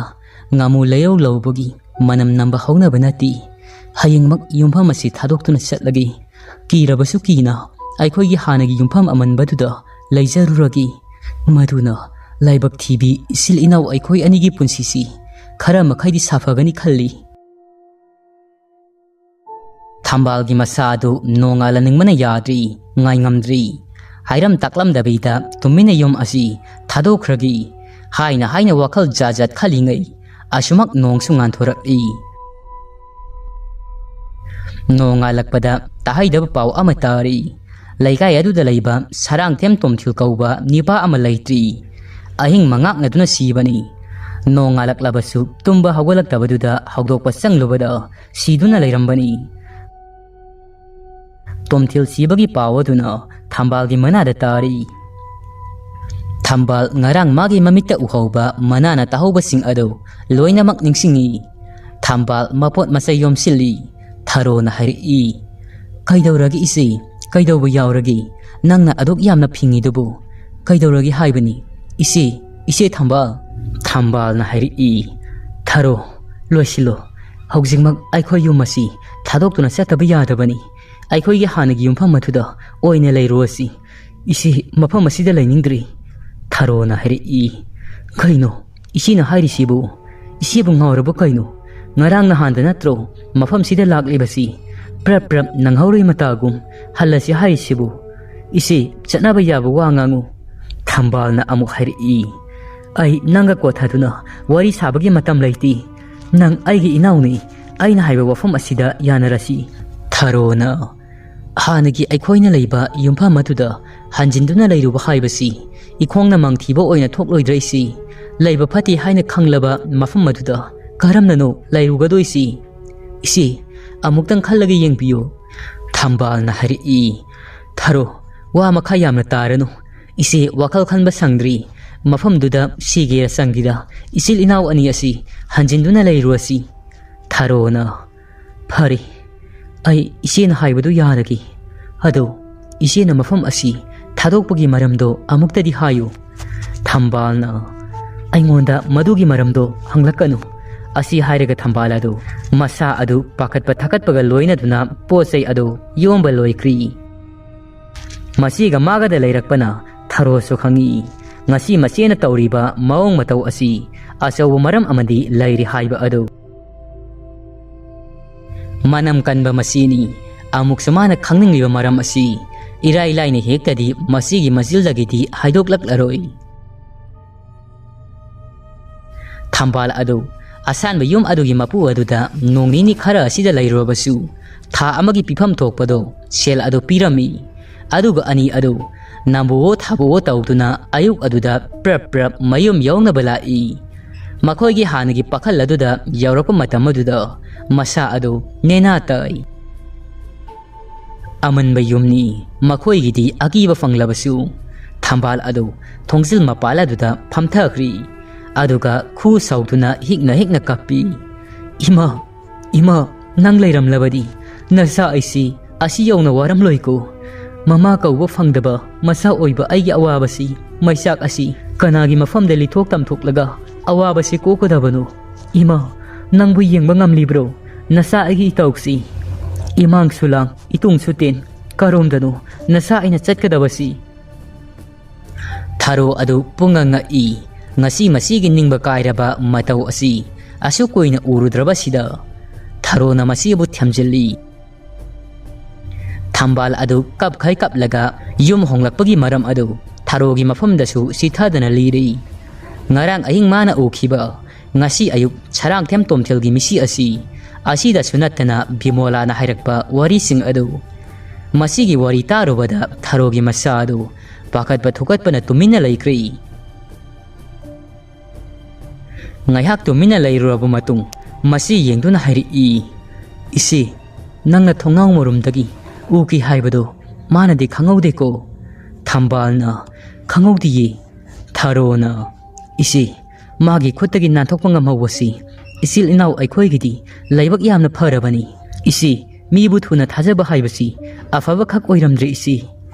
ꯉꯥꯃꯨ ꯂꯩꯔꯧ ꯂꯧꯕꯒꯤ ꯃꯅꯝ ꯅꯝꯕ ꯍꯧꯅꯕ ꯅꯠꯇꯦ꯫ ꯍꯌꯦꯡꯃꯛ ꯌꯨꯝꯐꯝ ꯑꯁꯤ ꯊꯥꯗꯣꯛꯇꯨꯅ ꯆꯠꯂꯒꯦ꯫ ꯀꯤꯔꯕꯁꯨ ꯀꯤꯅ ꯑꯩꯈꯣꯏꯒꯤ ꯍꯥꯟꯅꯒꯤ ꯌꯨꯝꯐꯝ ꯑꯃꯟꯕꯗꯨꯗ ꯂꯩꯖꯔꯨꯔꯒꯦ꯫ ꯃꯗꯨꯅ ꯂꯥꯏꯕꯛ ꯊꯤꯕꯤ ꯏꯆꯤꯜ ꯏꯅꯥꯎ ꯑꯩꯈꯣꯏ ꯑꯅꯤꯒꯤ ꯄꯨꯟꯁꯤꯁꯤ ꯈꯔ ꯃꯈꯩꯗꯤ ꯁꯥꯐꯒꯅꯤ ꯈꯜꯂꯤ꯫ ꯊꯝꯕꯥꯜꯒꯤ ꯃꯁꯥ ꯑꯗꯨ ꯅꯣꯡꯉꯥꯜꯍꯟꯅꯤꯡꯕꯅ ꯌꯥꯗ꯭ꯔꯤ, ꯉꯥꯏꯉꯝꯗ꯭ꯔꯤ꯫ ꯍꯥꯏꯔꯝ ꯇꯥꯛꯂꯝꯗꯕꯤꯗ ꯇꯨꯃꯤꯟꯅ ꯌꯨꯝ ꯑꯁꯤ ꯊꯥꯗꯣꯛꯈ꯭ꯔꯒꯦ ꯍꯥꯏꯅ ꯍꯥꯏꯅ ꯋꯥꯈꯜ ꯖꯥꯠ ꯖꯥꯠ ꯈꯜꯂꯤꯉꯩ ꯑꯁꯨꯃꯛ ꯅꯣꯡꯁꯨ ꯉꯥꯟꯊꯣꯔꯛꯏ꯫ ꯅꯣꯡꯉꯥꯜꯂꯛꯄꯗ ꯇꯥꯍꯩꯗꯕ ꯄꯥꯎ ꯑꯃ ꯇꯥꯔꯤ꯫ ꯂꯩꯀꯥꯏ ꯑꯗꯨꯗ ꯂꯩꯕ ꯁꯔꯥꯡꯊꯦꯝ ꯇꯣꯝꯊꯤꯜ ꯀꯧꯕ ꯅꯤꯄꯥ ꯑꯃ ꯂꯩꯇ꯭ꯔꯤ꯫ ꯑꯍꯤꯡ ꯃꯉꯥꯛꯅꯗꯨꯅ ꯁꯤꯕꯅꯤ꯫ ꯅꯣꯡꯉꯥꯜꯂꯛꯂꯕꯁꯨ ꯇꯨꯝꯕ ꯍꯧꯒꯠꯂꯛꯇꯕꯗꯨꯗ ꯍꯧꯗꯣꯛꯄ ꯆꯪꯂꯨꯕꯗ ꯁꯤꯗꯨꯅ ꯂꯩꯔꯝꯕꯅꯤ꯫ ꯇꯣꯝꯊꯤꯜ ꯁꯤꯕꯒꯤ ꯄꯥꯎ ꯑꯗꯨꯅ ꯊꯝꯕꯥꯜꯒꯤ ꯃꯅꯥꯗ ꯇꯥꯔꯤ꯫ ꯊꯝꯕꯥꯜ ꯉꯔꯥꯡ ꯃꯥꯒꯤ ꯃꯃꯤꯠꯇ ꯎꯍꯧꯕ ꯃꯅꯥꯅ ꯇꯥꯍꯧꯕꯁꯤꯡ ꯑꯗꯨ ꯂꯣꯏꯅꯃꯛ ꯅꯤꯡꯁꯤꯡꯉꯤ꯫ ꯊꯝꯕꯥꯜ ꯃꯄꯣꯠ ꯃꯆꯩ ꯌꯣꯝꯁꯤꯜꯂꯤ꯫ ꯊꯔꯣꯅ ꯍꯥꯏꯔꯛꯏ, "ꯀꯩꯗꯧꯔꯒꯦ ꯏꯆꯦ? ꯀꯩꯗꯧꯕ ꯌꯥꯎꯔꯒꯦ? ꯅꯪꯅ ꯑꯗꯨꯛ ꯌꯥꯝꯅ ꯐꯤꯡꯉꯤꯗꯨꯕꯨ ꯀꯩꯗꯧꯔꯒꯦ ꯍꯥꯏꯕꯅꯤ? ꯏꯆꯦ, ꯏꯆꯦ ꯊꯝꯕꯥꯜ!" ꯊꯝꯕꯥꯜꯅ ꯍꯥꯏꯔꯛꯏ, "ꯊꯔꯣ, ꯂꯣꯏꯁꯤꯜꯂꯣ꯫ ꯍꯧꯖꯤꯛꯃꯛ ꯑꯩꯈꯣꯏ ꯌꯨꯝ ꯑꯁꯤ ꯊꯥꯗꯣꯛꯇꯨꯅ ꯆꯠꯇꯕ ꯌꯥꯗꯕꯅꯤ꯫ ꯑꯩꯈꯣꯏꯒꯤ ꯍꯥꯟꯅꯒꯤ ꯌꯨꯝꯐꯝ ꯑꯗꯨꯗ ꯑꯣꯏꯅ ꯂꯩꯔꯨꯔꯁꯤ꯫ ꯏꯆꯦ, ꯃꯐꯝ ꯑꯁꯤꯗ ꯂꯩꯅꯤꯡꯗ꯭ꯔꯤ"꯫ ꯊꯔꯣꯅ ꯍꯥꯏꯔꯛꯏ, "ꯀꯩꯅꯣ ꯏꯆꯦꯅ ꯍꯥꯏꯔꯤꯁꯤꯕꯨ? ꯏꯆꯦꯕꯨ ꯉꯥꯎꯔꯕ ꯀꯩꯅꯣ? ꯉꯔꯥꯡ ꯅꯍꯥꯟꯗ ꯅꯠꯇ꯭ꯔꯣ ꯃꯐꯝꯁꯤꯗ ꯂꯥꯛꯂꯤꯕꯁꯤ? ꯄ꯭ꯔꯞ ꯄ꯭ꯔꯞ ꯅꯪꯍꯧꯔꯣꯏ ꯃꯇꯥꯒꯨꯝ ꯍꯜꯂꯁꯤ ꯍꯥꯏꯔꯤꯁꯤꯕꯨ? ꯏꯆꯦ, ꯆꯠꯅꯕ ꯌꯥꯕ ꯋꯥ ꯉꯥꯡꯉꯨ꯫ ꯊꯝꯕꯥꯜꯅ ꯑꯃꯨꯛ ꯍꯥꯏꯔꯛꯏ, "ꯑꯩ ꯅꯪꯒ ꯀꯣꯊꯗꯨꯅ ꯋꯥꯔꯤ ꯁꯥꯕꯒꯤ ꯃꯇꯝ ꯂꯩꯇꯦ꯫ ꯅꯪ ꯑꯩꯒꯤ ꯏꯅꯥꯎꯅꯤ꯫ ꯑꯩꯅ ꯍꯥꯏꯕ ꯋꯥꯐꯝ ꯑꯁꯤꯗ ꯌꯥꯅꯔꯁꯤ꯫" ꯊꯔꯣꯅ, "ꯍꯥꯟꯅꯒꯤ ꯑꯩꯈꯣꯏꯅ ꯂꯩꯕ ꯌꯨꯝꯐꯝ ꯑꯗꯨꯗ ꯍꯟꯖꯤꯟꯗꯨꯅ ꯂꯩꯔꯨꯕ ꯍꯥꯏꯕꯁꯤ ꯏꯈꯣꯡꯅ ꯃꯥꯡꯊꯤꯕ ꯑꯣꯏꯅ ꯊꯣꯛꯂꯣꯏꯗ꯭ꯔ ꯏꯆꯦ? ꯂꯩꯕ ꯐꯠꯇꯦ ꯍꯥꯏꯅ ꯈꯪꯂꯕ ꯃꯐꯝ ꯑꯗꯨꯗ ꯀꯔꯝꯅꯅꯣ ꯂꯩꯔꯨꯒꯗꯣꯏꯁꯤ?" "ꯏꯆꯦ, ꯑꯃꯨꯛꯇꯪ ꯈꯜꯂꯒ ꯌꯦꯡꯕꯤꯌꯨ꯫" ꯊꯝꯕꯥꯜꯅ ꯍꯥꯏꯔꯛꯏ, "ꯊꯔꯣ, ꯋꯥ ꯃꯈꯥ ꯌꯥꯝꯅ ꯇꯥꯔꯅꯨ꯫ ꯏꯆꯦ ꯋꯥꯈꯜ ꯈꯟꯕ ꯁꯪꯗ꯭ꯔꯤ꯫ ꯃꯐꯝꯗꯨꯗ ꯁꯤꯒꯦꯔ ꯆꯪꯒꯦꯔ ꯏꯆꯤꯜ ꯏꯅꯥꯎ ꯑꯅꯤ ꯑꯁꯤ ꯍꯟꯖꯤꯟꯗꯨꯅ ꯂꯩꯔꯨꯔꯁꯤ꯫" ꯊꯔꯣꯅ, "ꯐꯔꯦ, ꯑꯩ ꯏꯆꯦꯅ ꯍꯥꯏꯕꯗꯨ ꯌꯥꯔꯒꯦ꯫ ꯑꯗꯣ ꯏꯆꯦꯅ ꯃꯐꯝ ꯑꯁꯤ ꯊꯥꯗꯣꯛꯄꯒꯤ ꯃꯔꯝꯗꯣ ꯑꯃꯨꯛꯇꯗꯤ ꯍꯥꯏꯌꯨ꯫" ꯊꯝꯕꯥꯜꯅ, "ꯑꯩꯉꯣꯟꯗ ꯃꯗꯨꯒꯤ ꯃꯔꯝꯗꯣ ꯍꯪꯂꯛꯀꯅꯨ꯫" ꯑꯁꯤ ꯍꯥꯏꯔꯒ ꯊꯝꯕꯥꯜ ꯑꯗꯨ ꯃꯁꯥ ꯑꯗꯨ ꯄꯥꯈꯠꯄ ꯊꯥꯀꯠꯄꯒ ꯂꯣꯏꯅꯗꯨꯅ ꯄꯣꯠ ꯆꯩ ꯑꯗꯨ ꯌꯣꯝꯕ ꯂꯣꯏꯈ꯭ꯔꯤ꯫ ꯃꯁꯤꯒ ꯃꯥꯒꯗ ꯂꯩꯔꯛꯄꯅ ꯊꯔꯣꯁꯨ ꯈꯪꯉꯤ, ꯉꯁꯤ ꯃꯆꯦꯅ ꯇꯧꯔꯤꯕ ꯃꯑꯣꯡ ꯃꯇꯧ ꯑꯁꯤ ꯑꯆꯧꯕ ꯃꯔꯝ ꯑꯃꯗꯤ ꯂꯩꯔꯤ ꯍꯥꯏꯕ ꯑꯗꯨ꯫ ꯃꯅꯝ ꯀꯟꯕ ꯃꯆꯦꯅꯤ꯫ ꯑꯃꯨꯛꯁꯨ ꯃꯥꯅ ꯈꯪꯅꯤꯡꯂꯤꯕ ꯃꯔꯝ ꯑꯁꯤ ꯏꯔꯥꯏ ꯂꯥꯏꯅ ꯍꯦꯛꯇꯗꯤ ꯃꯁꯤꯒꯤ ꯃꯆꯤꯜꯗꯒꯤꯗꯤ ꯍꯥꯏꯗꯣꯛꯂꯛꯂꯔꯣꯏ꯫ ꯊꯝꯕꯥꯜ ꯑꯗꯨ ꯑꯁꯥꯟꯕ ꯌꯨꯝ ꯑꯗꯨꯒꯤ ꯃꯄꯨ ꯑꯗꯨꯗ ꯅꯣꯡ ꯅꯤꯅꯤ ꯈꯔ ꯑꯁꯤꯗ ꯂꯩꯔꯨꯔꯕꯁꯨ, ꯊꯥ ꯑꯃꯒꯤ ꯄꯤꯐꯝ ꯊꯣꯛꯄꯗꯣ ꯁꯦꯜ ꯑꯗꯨ ꯄꯤꯔꯝꯃꯤ꯫ ꯑꯗꯨꯒ ꯑꯅꯤ ꯑꯗꯨ ꯅꯝꯕꯨꯑꯣ ꯊꯥꯕꯨꯑꯣ ꯇꯧꯗꯨꯅ ꯑꯌꯨꯛ ꯑꯗꯨꯗ ꯄ꯭ꯔꯞ ꯄ꯭ꯔꯞ ꯃꯌꯨꯝ ꯌꯧꯅꯕ ꯂꯥꯛꯏ꯫ ꯃꯈꯣꯏꯒꯤ ꯍꯥꯟꯅꯒꯤ ꯄꯥꯈꯜ ꯑꯗꯨꯗ ꯌꯧꯔꯛꯄ ꯃꯇꯝ ꯑꯗꯨꯗ ꯃꯁꯥ ꯑꯗꯨ ꯅꯦꯅꯥ ꯇꯥꯏ꯫ ꯑꯃꯟꯕ ꯌꯨꯝꯅꯤ꯫ ꯃꯈꯣꯏꯒꯤꯗꯤ ꯑꯀꯤꯕ ꯐꯪꯂꯕꯁꯨ, ꯊꯝꯕꯥꯜ ꯑꯗꯨ ꯊꯣꯡꯖꯤꯜ ꯃꯄꯥꯜ ꯑꯗꯨꯗ ꯐꯝꯊꯈ꯭ꯔꯤ꯫ ꯑꯗꯨꯒ ꯈꯨ ꯁꯧꯗꯨꯅ ꯍꯤꯛꯅ ꯍꯤꯛꯅ ꯀꯞꯄꯤ꯫ "ꯏꯃꯥ, ꯏꯃꯥ, ꯅꯪ ꯂꯩꯔꯝꯂꯕꯗꯤ ꯅꯆꯥ ꯑꯩꯁꯤ ꯑꯁꯤ ꯌꯧꯅ ꯋꯥꯔꯝꯂꯣꯏꯀꯣ꯫ ꯃꯃꯥ ꯀꯧꯕ ꯐꯪꯗꯕ ꯃꯆꯥ ꯑꯣꯏꯕ ꯑꯩꯒꯤ ꯑꯋꯥꯕꯁꯤ, ꯃꯩꯆꯥꯛ ꯑꯁꯤ ꯀꯅꯥꯒꯤ ꯃꯐꯝꯗ ꯂꯤꯊꯣꯛ ꯇꯝꯊꯣꯛꯂꯒ ꯑꯋꯥꯕꯁꯤ ꯀꯣꯛꯀꯗꯕꯅꯣ? ꯏꯃꯥ, ꯅꯪꯕꯨ ꯌꯦꯡꯕ ꯉꯝꯂꯤꯕ꯭ꯔꯣ? ꯅꯆꯥ ꯑꯩꯒꯤ ꯏꯇꯧꯁꯤ, ꯏꯃꯥꯡꯁꯨ ꯂꯥꯡ, ꯏꯇꯨꯡꯁꯨ ꯇꯦꯟ, ꯀꯔꯣꯝꯗꯅꯣ ꯅꯆꯥ ꯑꯩꯅ ꯆꯠꯀꯗꯕꯁꯤ?" ꯊꯔꯣ ꯑꯗꯨ ꯄꯨꯡꯉꯛ ꯉꯛꯏ꯫ ꯉꯁꯤ ꯃꯁꯤꯒꯤ ꯅꯤꯡꯕ ꯀꯥꯏꯔꯕ ꯃꯇꯧ ꯑꯁꯤ ꯑꯁꯨꯛ ꯀꯨꯏꯅ ꯎꯔꯨꯗ꯭ꯔꯕꯁꯤꯗ ꯊꯔꯣꯅ ꯃꯁꯤꯕꯨ ꯊꯦꯝꯖꯤꯜꯂꯤ꯫ ꯊꯝꯕꯥꯜ ꯑꯗꯨ ꯀꯞꯈꯩ ꯀꯞꯂꯒ ꯌꯨꯝ ꯍꯣꯡꯂꯛꯄꯒꯤ ꯃꯔꯝ ꯑꯗꯨ ꯊꯔꯣꯒꯤ ꯃꯐꯝꯗꯁꯨ ꯆꯤꯊꯗꯅ ꯂꯤꯔꯤ꯫ ꯉꯔꯥꯡ ꯑꯍꯤꯡ ꯃꯥꯅ ꯎꯈꯤꯕ, ꯉꯁꯤ ꯑꯌꯨꯛ ꯁꯔꯥꯡꯊꯦꯝ ꯇꯣꯝꯊꯤꯜꯒꯤ ꯃꯤꯁꯤ ꯑꯁꯤ, ꯑꯁꯤꯗꯁꯨ ꯅꯠꯇꯅ ꯕꯤꯃꯣꯂꯥꯅ ꯍꯥꯏꯔꯛꯄ ꯋꯥꯔꯤꯁꯤꯡ ꯑꯗꯨ꯫ ꯃꯁꯤꯒꯤ ꯋꯥꯔꯤ ꯇꯥꯔꯨꯕꯗ ꯊꯔꯣꯒꯤ ꯃꯁꯥ ꯑꯗꯨ ꯄꯥꯈꯠꯄ ꯊꯨꯀꯠꯄꯅ ꯇꯨꯃꯤꯟꯅ ꯂꯩꯈ꯭ꯔꯦ꯫ ꯉꯥꯏꯍꯥꯛ ꯇꯨꯃꯤꯟꯅ ꯂꯩꯔꯨꯔꯕ ꯃꯇꯨꯡ ꯃꯁꯤ ꯌꯦꯡꯗꯨꯅ ꯍꯥꯏꯔꯛꯏ, "ꯏꯆꯦ, ꯅꯪꯅ ꯊꯣꯡꯅꯥꯎ ꯃꯔꯨꯝꯗꯒꯤ ꯎꯈꯤ ꯍꯥꯏꯕꯗꯨ ꯃꯥꯅꯗꯤ ꯈꯪꯍꯧꯗꯦꯀꯣ?" ꯊꯝꯕꯥꯜꯅ, "ꯈꯪꯍꯧꯗꯤꯌꯦ꯫" ꯊꯔꯣꯅ, "ꯏꯆꯦ, ꯃꯥꯒꯤ ꯈꯨꯠꯇꯒꯤ ꯅꯥꯟꯊꯣꯛꯄ ꯉꯝꯍꯧꯕꯁꯤ ꯏꯆꯤꯜ ꯏꯅꯥꯎ ꯑꯩꯈꯣꯏꯒꯤꯗꯤ ꯂꯥꯏꯕꯛ ꯌꯥꯝꯅ ꯐꯔꯕꯅꯤ꯫ ꯏꯆꯦ, ꯃꯤꯕꯨ ꯊꯨꯅ ꯊꯥꯖꯕ ꯍꯥꯏꯕꯁꯤ ꯑꯐꯕ ꯈꯛ ꯑꯣꯏꯔꯝꯗ꯭ꯔꯦ ꯏꯆꯦ꯫"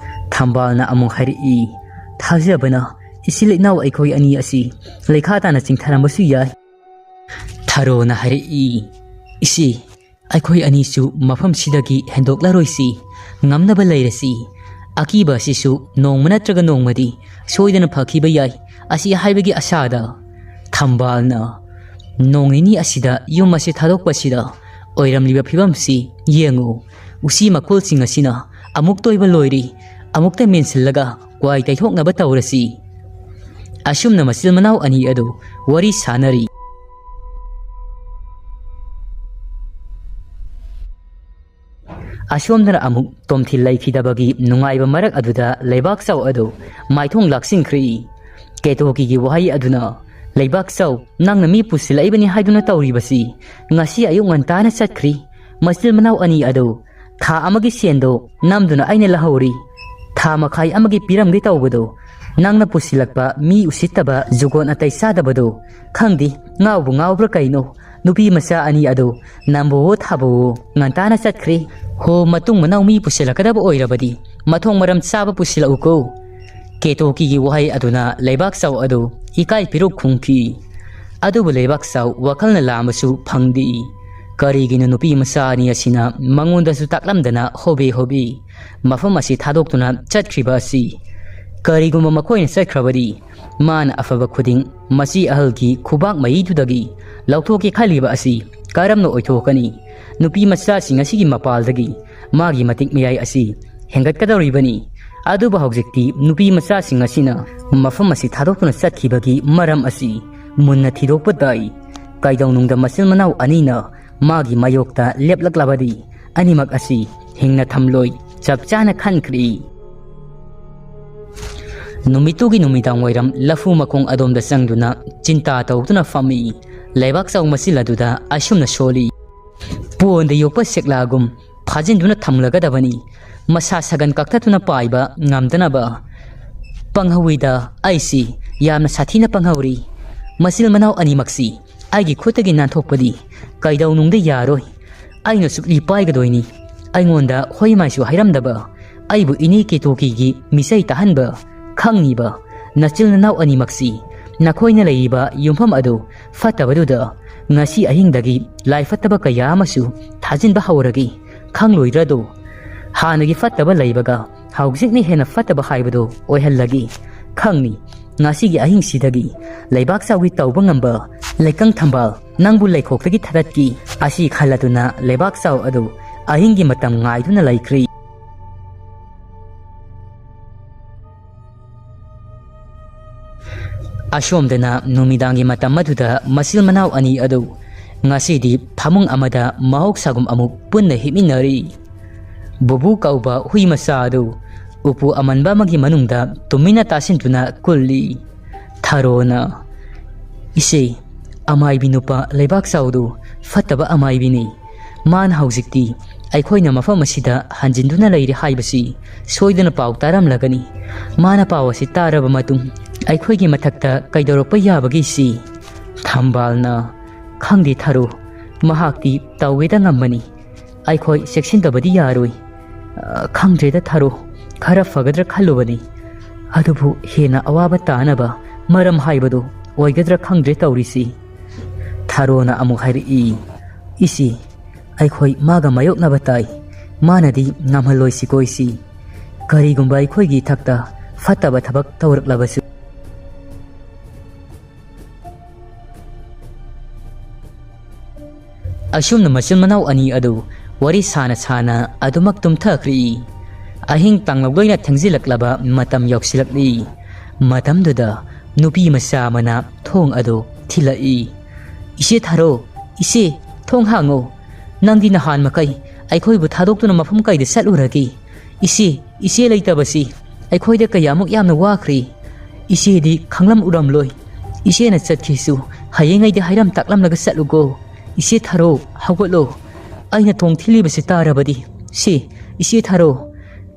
ꯊꯝꯕꯥꯜꯅ ꯑꯃꯨꯛ ꯍꯥꯏꯔꯛꯏ, "ꯊꯥꯖꯕꯅ ꯏꯆꯤꯜ ꯏꯅꯥꯎ ꯑꯩꯈꯣꯏ ꯑꯅꯤ ꯑꯁꯤ ꯂꯩꯈꯥ ꯇꯥꯅ ꯆꯤꯡꯊꯔꯝꯕꯁꯨ ꯌꯥꯏ꯫" ꯊꯔꯣꯅ ꯍꯥꯏꯔꯛꯏ, "ꯏꯆꯦ, ꯑꯩꯈꯣꯏ ꯑꯅꯤꯁꯨ ꯃꯐꯝꯁꯤꯗꯒꯤ ꯍꯦꯟꯗꯣꯛꯂꯔꯣꯏꯁꯤ꯫ ꯉꯝꯅꯕ ꯂꯩꯔꯁꯤ꯫ ꯑꯀꯤꯕ ꯑꯁꯤꯁꯨ ꯅꯣꯡꯃ ꯅꯠꯇ꯭ꯔꯒ ꯅꯣꯡꯃꯗꯤ ꯁꯣꯏꯗꯅ ꯐꯈꯤꯕ ꯌꯥꯏ꯫ ꯑꯁꯤ ꯍꯥꯏꯕꯒꯤ ꯑꯁꯥꯗ ꯊꯝꯕꯥꯜꯅ, ꯅꯣꯡ ꯅꯤꯅꯤ ꯑꯁꯤꯗ ꯌꯨꯝ ꯑꯁꯤ ꯊꯥꯗꯣꯛꯄꯁꯤꯗ ꯑꯣꯏꯔꯝꯂꯤꯕ ꯐꯤꯕꯝꯁꯤ ꯌꯦꯡꯉꯨ꯫ ꯎꯆꯤ ꯃꯈꯣꯜꯁꯤꯡ ꯑꯁꯤꯅ ꯑꯃꯨꯛꯇ ꯑꯣꯏꯕ ꯂꯣꯏꯔꯤ꯫ ꯑꯃꯨꯛꯇ ꯃꯦꯟꯁꯤꯜꯂꯒ ꯋꯥꯏ ꯇꯩꯊꯣꯛꯅꯕ ꯇꯧꯔꯁꯤ꯫" ꯑꯁꯨꯝꯅ ꯃꯆꯤꯜ ꯃꯅꯥꯎ ꯑꯅꯤ ꯑꯗꯨ ꯋꯥꯔꯤ ꯁꯥꯅꯔꯤ꯫ ꯑꯁꯣꯝꯗꯅ ꯑꯃꯨꯛ ꯇꯣꯝꯊꯤꯜ ꯂꯩꯈꯤꯗꯕꯒꯤ ꯅꯨꯡꯉꯥꯏꯕ ꯃꯔꯛ ꯑꯗꯨꯗ ꯂꯩꯕꯥꯛꯆꯥꯎ ꯑꯗꯨ ꯃꯥꯏꯊꯣꯡ ꯂꯥꯛꯁꯤꯟꯈ꯭ꯔꯦ꯫ ꯀꯦꯇꯣꯀꯤꯒꯤ ꯋꯥꯍꯩ ꯑꯗꯨꯅ, "ꯂꯩꯕꯥꯛꯆꯥꯎ, ꯅꯪꯅ ꯃꯤ ꯄꯨꯁꯤꯜꯂꯛꯏꯕꯅꯤ ꯍꯥꯏꯗꯨꯅ ꯇꯧꯔꯤꯕꯁꯤ ꯉꯁꯤ ꯑꯌꯨꯛ ꯉꯟꯇꯥꯅ ꯆꯠꯈ꯭ꯔꯤ꯫ ꯃꯆꯤꯜ ꯃꯅꯥꯎ ꯑꯅꯤ ꯑꯗꯨ ꯊꯥ ꯑꯃꯒꯤ ꯁꯦꯟꯗꯣ ꯅꯝꯗꯨꯅ ꯑꯩꯅ ꯂꯧꯍꯧꯔꯤ꯫ ꯊꯥ ꯃꯈꯥꯏ ꯑꯃꯒꯤ ꯄꯤꯔꯝꯒꯦ ꯇꯧꯕꯗꯣ ꯅꯪꯅ ꯄꯨꯁꯤꯜꯂꯛꯄ ꯃꯤ ꯎꯁꯤꯠꯇꯕ ꯖꯨꯒꯣꯠ ꯅꯥꯇꯩ ꯆꯥꯗꯕꯗꯣ, ꯈꯪꯗꯦ ꯉꯥꯎꯕꯨ ꯉꯥꯎꯕ꯭ꯔꯥ ꯀꯩꯅꯣ, ꯅꯨꯄꯤ ꯃꯆꯥ ꯑꯅꯤ ꯑꯗꯨ ꯅꯝꯕꯋꯣ ꯊꯥꯕꯋꯣ ꯉꯟꯇꯥꯅ ꯆꯠꯈ꯭ꯔꯦ꯫ ꯍꯣ, ꯃꯇꯨꯡ ꯃꯅꯥꯎ ꯃꯤ ꯄꯨꯁꯤꯜꯂꯛꯀꯗꯕ ꯑꯣꯏꯔꯕꯗꯤ ꯃꯊꯣꯡ ꯃꯔꯝ ꯆꯥꯕ ꯄꯨꯁꯤꯜꯂꯛꯎꯀꯣ꯫" ꯀꯦꯇꯣꯀꯤꯒꯤ ꯋꯥꯍꯩ ꯑꯗꯨꯅ ꯂꯩꯕꯥꯛꯆꯥꯎ ꯑꯗꯨ ꯏꯀꯥꯏ ꯄꯤꯔꯨꯛ ꯈꯨꯝꯈꯤ꯫ ꯑꯗꯨꯕꯨ ꯂꯩꯕꯥꯛꯆꯥꯎ ꯋꯥꯈꯜꯅ ꯂꯥꯝꯕꯁꯨ ꯐꯪꯗꯦ꯫ ꯀꯔꯤꯒꯤꯅꯣ ꯅꯨꯄꯤ ꯃꯆꯥ ꯑꯅꯤ ꯑꯁꯤꯅ ꯃꯉꯣꯟꯗꯁꯨ ꯇꯥꯛꯂꯝꯗꯅ ꯍꯣꯕꯦ ꯍꯣꯕꯦ ꯃꯐꯝ ꯑꯁꯤ ꯊꯥꯗꯣꯛꯇꯨꯅ ꯆꯠꯈ꯭ꯔꯤꯕ ꯑꯁꯤ? ꯀꯔꯤꯒꯨꯝꯕ ꯃꯈꯣꯏꯅ ꯆꯠꯈ꯭ꯔꯕꯗꯤ ꯃꯥꯅ ꯑꯐꯕ ꯈꯨꯗꯤꯡ ꯃꯆꯤ ꯑꯍꯜꯒꯤ ꯈꯨꯕꯥꯛ ꯃꯌꯤꯗꯨꯗꯒꯤ ꯂꯧꯊꯣꯛꯀꯦ ꯈꯜꯂꯤꯕ ꯑꯁꯤ ꯀꯔꯝꯅ ꯑꯣꯏꯊꯣꯛꯀꯅꯤ? ꯅꯨꯄꯤ ꯃꯆꯥꯁꯤꯡ ꯑꯁꯤꯒꯤ ꯃꯄꯥꯜꯗꯒꯤ ꯃꯥꯒꯤ ꯃꯇꯤꯛ ꯃꯌꯥꯏ ꯑꯁꯤ ꯍꯦꯟꯒꯠꯀꯗꯧꯔꯤꯕꯅꯤ꯫ ꯑꯗꯨꯕꯨ ꯍꯧꯖꯤꯛꯇꯤ ꯅꯨꯄꯤ ꯃꯆꯥꯁꯤꯡ ꯑꯁꯤꯅ ꯃꯐꯝ ꯑꯁꯤ ꯊꯥꯗꯣꯛꯇꯨꯅ ꯆꯠꯈꯤꯕꯒꯤ ꯃꯔꯝ ꯑꯁꯤ ꯃꯨꯟꯅ ꯊꯤꯗꯣꯛꯄ ꯇꯥꯏ꯫ ꯀꯩꯗꯧꯅꯨꯡꯗ ꯃꯆꯤꯟ ꯃꯅꯥꯎ ꯑꯅꯤꯅ ꯃꯥꯒꯤ ꯃꯥꯌꯣꯛꯇ ꯂꯦꯞꯂꯛꯂꯕꯗꯤ ꯑꯅꯤꯃꯛ ꯑꯁꯤ ꯍꯤꯡꯅ ꯊꯝꯂꯣꯏ꯫ ꯆꯞ ꯆꯥꯅ ꯈꯟꯈ꯭ꯔꯦ꯫ ꯅꯨꯃꯤꯠꯇꯨꯒꯤ ꯅꯨꯃꯤꯗꯥꯡ ꯋꯥꯏꯔꯝ ꯂꯐꯨ ꯃꯈꯣꯡ ꯑꯗꯣꯝꯗ ꯆꯪꯗꯨꯅ ꯆꯤꯟꯇꯥ ꯇꯧꯗꯨꯅ ꯐꯝꯃꯤ꯫ ꯂꯩꯕꯥꯛ ꯆꯥꯎ ꯃꯆꯤꯜ ꯑꯗꯨꯗ ꯑꯁꯨꯝꯅ ꯁꯣꯜꯂꯤ꯫ ꯄꯣꯟꯗ ꯌꯣꯛꯄ ꯁꯦꯛꯂꯥꯒꯨꯝ ꯐꯥꯖꯤꯟꯗꯨꯅ ꯊꯝꯂꯒꯗꯕꯅꯤ꯫ ꯃꯁꯥ ꯁꯒꯟ ꯀꯛꯊꯠꯇꯨꯅ ꯄꯥꯏꯕ ꯉꯝꯗꯅꯕ꯫ ꯄꯪꯍꯧꯋꯤꯗ, ꯑꯩꯁꯤ ꯌꯥꯝꯅ ꯁꯥꯊꯤꯅ ꯄꯪꯍꯧꯔꯤ꯫ ꯃꯆꯤꯜ ꯃꯅꯥꯎ ꯑꯅꯤꯃꯛꯁꯤ ꯑꯩꯒꯤ ꯈꯨꯠꯇꯒꯤ ꯅꯥꯟꯊꯣꯛꯄꯗꯤ ꯀꯩꯗꯧꯅꯨꯡꯗ ꯌꯥꯔꯣꯏ꯫ ꯑꯩꯅ ꯁꯨꯛꯂꯤ ꯄꯥꯏꯒꯗꯣꯏꯅꯤ꯫ ꯑꯩꯉꯣꯟꯗ ꯍꯣꯏ ꯃꯥꯏꯁꯨ ꯍꯥꯏꯔꯝꯗꯕ, ꯑꯩꯕꯨ ꯏꯅꯦ ꯀꯦꯇꯣꯀꯤꯒꯤ ꯃꯤꯆꯩ ꯇꯥꯍꯟꯕ, ꯈꯪꯉꯤꯕ ꯅꯆꯤꯜ ꯅꯅꯥꯎ ꯑꯅꯤꯃꯛꯁꯤ ꯅꯈꯣꯏꯅ ꯂꯩꯔꯤꯕ ꯌꯨꯝꯐꯝ ꯑꯗꯨ ꯐꯠꯇꯕꯗꯨꯗ ꯉꯁꯤ ꯑꯍꯤꯡꯗꯒꯤ ꯂꯥꯏ ꯐꯠꯇꯕ ꯀꯌꯥ ꯑꯃꯁꯨ ꯊꯥꯖꯤꯟꯕ ꯍꯧꯔꯒꯦ꯫ ꯈꯪꯂꯣꯏꯗ꯭ꯔꯗꯣ? ꯍꯥꯟꯅꯒꯤ ꯐꯠꯇꯕ ꯂꯩꯕꯒ ꯍꯧꯖꯤꯛꯅ ꯍꯦꯟꯅ ꯐꯠꯇꯕ ꯍꯥꯏꯕꯗꯨ ꯑꯣꯏꯍꯜꯂꯒꯦ꯫ ꯈꯪꯅꯤ, ꯉꯁꯤꯒꯤ ꯑꯍꯤꯡꯁꯤꯗꯒꯤ ꯂꯩꯕꯥꯛ ꯆꯥꯎꯒꯤ ꯇꯧꯕ ꯉꯝꯕ ꯂꯩꯀꯪ ꯊꯝꯕꯥꯜ ꯅꯪꯕꯨ ꯂꯩꯈꯣꯛꯇꯒꯤ ꯊꯥꯗꯠꯀꯦ꯫ ꯑꯁꯤ ꯈꯜꯂꯗꯨꯅ ꯂꯩꯕꯥꯛ ꯆꯥꯎ ꯑꯗꯨ ꯑꯍꯤꯡꯒꯤ ꯃꯇꯝ ꯉꯥꯏꯗꯨꯅ ꯂꯩꯈ꯭ꯔꯦ꯫ ꯑꯁꯣꯝꯗꯅ ꯅꯨꯃꯤꯗꯥꯡꯒꯤ ꯃꯇꯝ ꯑꯗꯨꯗ ꯃꯆꯤꯜ ꯃꯅꯥꯎ ꯑꯅꯤ ꯑꯗꯨ ꯉꯁꯤꯗꯤ ꯐꯃꯨꯡ ꯑꯃꯗ ꯃꯍꯧꯁꯥꯒꯨꯝ ꯑꯃꯨꯛ ꯄꯨꯟꯅ ꯍꯤꯞꯃꯤꯟꯅꯔꯤ꯫ ꯕꯨꯕꯨ ꯀꯧꯕ ꯍꯨꯏ ꯃꯆꯥ ꯑꯗꯨ ꯎꯄꯨ ꯑꯃꯟꯕ ꯑꯃꯒꯤ ꯃꯅꯨꯡꯗ ꯇꯨꯃꯤꯟꯅ ꯇꯥꯁꯤꯟꯗꯨꯅ ꯀꯨꯜꯂꯤ꯫ ꯊꯔꯣꯅ, "ꯏꯆꯦ, ꯑꯃꯥꯏꯕꯤ ꯅꯨꯄꯥ ꯂꯩꯕꯥꯛ ꯆꯥꯎꯗꯨ ꯐꯠꯇꯕ ꯑꯃꯥꯏꯕꯤꯅꯤ꯫ ꯃꯥꯅ ꯍꯧꯖꯤꯛꯇꯤ ꯑꯩꯈꯣꯏꯅ ꯃꯐꯝ ꯑꯁꯤꯗ ꯍꯟꯖꯤꯟꯗꯨꯅ ꯂꯩꯔꯦ ꯍꯥꯏꯕꯁꯤ ꯁꯣꯏꯗꯅ ꯄꯥꯎ ꯇꯥꯔꯝꯂꯒꯅꯤ꯫ ꯃꯥꯅ ꯄꯥꯎ ꯑꯁꯤ ꯇꯥꯔꯕ ꯃꯇꯨꯡ ꯑꯩꯈꯣꯏꯒꯤ ꯃꯊꯛꯇ ꯀꯩꯗꯧꯔꯛꯄ ꯌꯥꯕꯒꯦ ꯏꯆꯦ?" ꯊꯝꯕꯥꯜꯅ, "ꯈꯪꯗꯦ ꯊꯔꯣ, ꯃꯍꯥꯛꯇꯤ ꯇꯧꯒꯦꯗ ꯉꯝꯕꯅꯤ꯫ ꯑꯩꯈꯣꯏ ꯆꯦꯛꯁꯤꯟꯗꯕꯗꯤ ꯌꯥꯔꯣꯏ꯫ ꯑ, ꯈꯪꯗ꯭ꯔꯦꯗ ꯊꯔꯣ, ꯈꯔ ꯐꯒꯗ꯭ꯔꯥ ꯈꯜꯂꯨꯕꯅꯤ꯫ ꯑꯗꯨꯕꯨ ꯍꯦꯟꯅ ꯑꯋꯥꯕ ꯇꯥꯅꯕ ꯃꯔꯝ ꯍꯥꯏꯕꯗꯨ ꯑꯣꯏꯒꯗ꯭ꯔꯥ ꯈꯪꯗ꯭ꯔꯦ ꯇꯧꯔꯤꯁꯤ꯫" ꯊꯔꯣꯅ ꯑꯃꯨꯛ ꯍꯥꯏꯔꯛꯏ, "ꯏꯆꯦ, ꯑꯩꯈꯣꯏ ꯃꯥꯒ ꯃꯥꯌꯣꯛꯅꯕ ꯇꯥꯏ꯫ ꯃꯥꯅꯗꯤ ꯉꯝꯍꯜꯂꯣꯏꯁꯤ ꯀꯣꯏꯁꯤ꯫ ꯀꯔꯤꯒꯨꯝꯕ ꯑꯩꯈꯣꯏꯒꯤ ꯏꯊꯛꯇ ꯐꯠꯇꯕ ꯊꯕꯛ ꯇꯧꯔꯛꯂꯕꯁꯨ, ꯑꯁꯨꯝꯅ ꯃꯆꯤꯟ ꯃꯅꯥꯎ ꯑꯅꯤ ꯑꯗꯨ ꯋꯥꯔꯤ ꯁꯥꯅ ꯁꯥꯅ ꯑꯗꯨꯃꯛ ꯇꯨꯝꯊꯈ꯭ꯔꯤ꯫ ꯑꯍꯤꯡ ꯇꯥꯡꯂꯞ ꯂꯣꯏꯅ ꯊꯦꯡꯖꯤꯜꯂꯛꯂꯕ ꯃꯇꯝ ꯌꯧꯁꯤꯜꯂꯛꯂꯤ꯫ ꯃꯇꯝꯗꯨꯗ ꯅꯨꯄꯤ ꯃꯆꯥ ꯑꯃꯅ ꯊꯣꯡ ꯑꯗꯨ ꯊꯤꯜꯂꯛꯏ꯫ "ꯏꯆꯦ ꯊꯥꯔꯣ, ꯏꯆꯦ, ꯊꯣꯡ ꯍꯥꯡꯉꯣ꯫ ꯅꯪꯗꯤ ꯅꯍꯥꯟ ꯃꯈꯩ ꯑꯩꯈꯣꯏꯕꯨ ꯊꯥꯗꯣꯛꯇꯨꯅ ꯃꯐꯝ ꯀꯩꯗ ꯆꯠꯂꯨꯔꯒꯦ? ꯏꯆꯦ, ꯏꯆꯦ ꯂꯩꯇꯕꯁꯤ ꯑꯩꯈꯣꯏꯗ ꯀꯌꯥꯃꯨꯛ ꯌꯥꯝꯅ ꯋꯥꯈ꯭ꯔꯦ꯫ ꯏꯆꯦꯗꯤ ꯈꯪꯂꯝ ꯎꯔꯝꯂꯣꯏ꯫ ꯏꯆꯦꯅ ꯆꯠꯈꯤꯁꯨ ꯍꯌꯦꯡꯉꯩꯗꯤ ꯍꯥꯏꯔꯝ ꯇꯥꯛꯂꯝꯂꯒ ꯆꯠꯂꯨꯀꯣ꯫ ꯏꯆꯦ ꯊꯥꯔꯣ, ꯍꯧꯒꯠꯂꯣ꯫ ꯑꯩꯅ ꯊꯣꯡ ꯊꯤꯜꯂꯤꯕꯁꯤ ꯇꯥꯔꯕꯗꯤ, ꯁꯤ, ꯏꯆꯦ ꯊꯥꯔꯣ,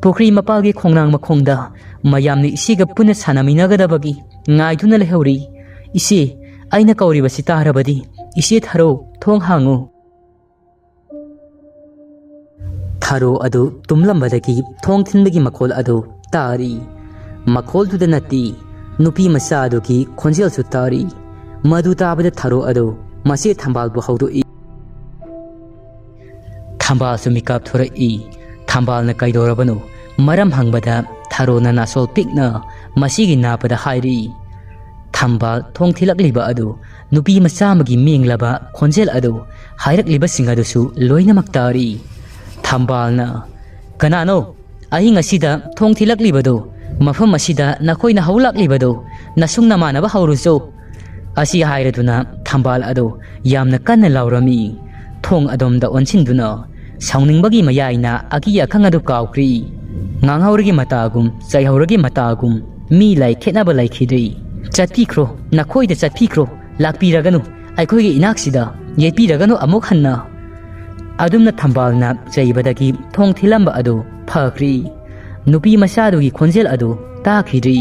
ꯄꯨꯈ꯭ꯔꯤ ꯃꯄꯥꯜꯒꯤ ꯈꯣꯡꯅꯥꯡ ꯃꯈꯣꯡꯗ ꯃꯌꯥꯝꯅ ꯏꯆꯦꯒ ꯄꯨꯟꯅ ꯁꯥꯟꯅꯃꯤꯟꯅꯒꯗꯕꯒꯤ ꯉꯥꯏꯗꯨꯅ ꯂꯩꯍꯧꯔꯤ꯫ ꯏꯆꯦ, ꯑꯩꯅ ꯀꯧꯔꯤꯕꯁꯤ ꯇꯥꯔꯕꯗꯤ, ꯏꯆꯦ ꯊꯥꯔꯣ, ꯊꯣꯡ ꯍꯥꯡꯉꯨ꯫" ꯊꯥꯔꯣ ꯑꯗꯨ ꯇꯨꯝꯂꯝꯕꯗꯒꯤ ꯊꯣꯡ ꯊꯤꯟꯕꯒꯤ ꯃꯈꯣꯜ ꯑꯗꯨ ꯇꯥꯔꯤ꯫ ꯃꯈꯣꯜꯗꯨꯗ ꯅꯠꯇꯦ, ꯅꯨꯄꯤ ꯃꯆꯥ ꯑꯗꯨꯒꯤ ꯈꯣꯟꯖꯦꯜꯁꯨ ꯇꯥꯔꯤ꯫ ꯃꯗꯨ ꯇꯥꯕꯗ ꯊꯥꯔꯣ ꯑꯗꯨ ꯃꯆꯦ ꯊꯝꯕꯥꯜꯕꯨ ꯍꯧꯗꯣꯛꯏ꯫ ꯊꯝꯕꯥꯜꯁꯨ ꯃꯤꯀꯥꯞ ꯊꯣꯔꯛꯏ꯫ ꯊꯝꯕꯥꯜꯅ ꯀꯩꯗꯧꯔꯕꯅꯣ ꯃꯔꯝ ꯍꯪꯕꯗ ꯊꯥꯔꯣꯅ ꯅꯥꯁꯣꯜ ꯄꯤꯛꯅ ꯃꯁꯤꯒꯤ ꯅꯥꯄꯗ ꯍꯥꯏꯔꯤ꯫ ꯊꯝꯕꯥꯜ ꯊꯣꯡ ꯊꯤꯜꯂꯛꯂꯤꯕ ꯑꯗꯨ ꯅꯨꯄꯤ ꯃꯆꯥ ꯑꯃꯒꯤ ꯃꯦꯡꯂꯕ ꯈꯣꯟꯖꯦꯜ ꯑꯗꯨ ꯍꯥꯏꯔꯛꯂꯤꯕꯁꯤꯡ ꯑꯗꯨꯁꯨ ꯂꯣꯏꯅꯃꯛ ꯇꯥꯔꯤ꯫ ꯊꯝꯕꯥꯜꯅ, "ꯀꯅꯥꯅꯣ? ꯑꯍꯤꯡ ꯑꯁꯤꯗ ꯊꯣꯡ ꯊꯤꯜꯂꯛꯂꯤꯕꯗꯨ? ꯃꯐꯝ ꯑꯁꯤꯗ ꯅꯈꯣꯏꯅ ꯍꯧ ꯂꯥꯛꯂꯤꯕꯗꯨ? ꯅꯁꯨꯡ ꯅꯃꯥꯟꯅꯕ ꯍꯧꯔꯨꯆꯣ꯫" ꯑꯁꯤ ꯍꯥꯏꯔꯗꯨꯅ ꯊꯝꯕꯥꯜ ꯑꯗꯨ ꯌꯥꯝꯅ ꯀꯟꯅ ꯂꯥꯎꯔꯝꯃꯤ꯫ ꯊꯣꯡ ꯑꯗꯣꯝꯗ ꯑꯣꯟꯁꯤꯟꯗꯨꯅ ꯁꯥꯎꯅꯤꯡꯕꯒꯤ ꯃꯌꯥꯏꯅ ꯑꯀꯤ ꯑꯈꯪ ꯑꯗꯨ ꯀꯥꯎꯈ꯭ꯔꯤ꯫ ꯉꯥꯡꯍꯧꯔꯒꯤ ꯃꯇꯥꯒꯨꯝ, ꯆꯩꯍꯧꯔꯒꯤ ꯃꯇꯥꯒꯨꯝ, ꯃꯤ ꯂꯥꯏ ꯈꯦꯠꯅꯕ ꯂꯩꯈꯤꯗ꯭ꯔꯤ꯫ "ꯆꯠꯄꯤꯈ꯭ꯔꯣ, ꯅꯈꯣꯏꯗ ꯆꯠꯄꯤꯈ꯭ꯔꯣ, ꯂꯥꯛꯄꯤꯔꯒꯅꯨ, ꯑꯩꯈꯣꯏꯒꯤ ꯏꯅꯥꯛꯁꯤꯗ ꯌꯦꯠꯄꯤꯔꯒꯅꯨ ꯑꯃꯨꯛ ꯍꯟꯅ꯫" ꯑꯗꯨꯝꯅ ꯊꯝꯕꯥꯜꯅ ꯆꯩꯕꯗꯒꯤ ꯊꯣꯡ ꯊꯤꯜꯂꯝꯕ ꯑꯗꯨ ꯐꯈ꯭ꯔꯤ꯫ ꯅꯨꯄꯤ ꯃꯆꯥꯗꯨꯒꯤ ꯈꯣꯟꯖꯦꯜ ꯑꯗꯨ ꯇꯥꯈꯤꯗ꯭ꯔꯤ꯫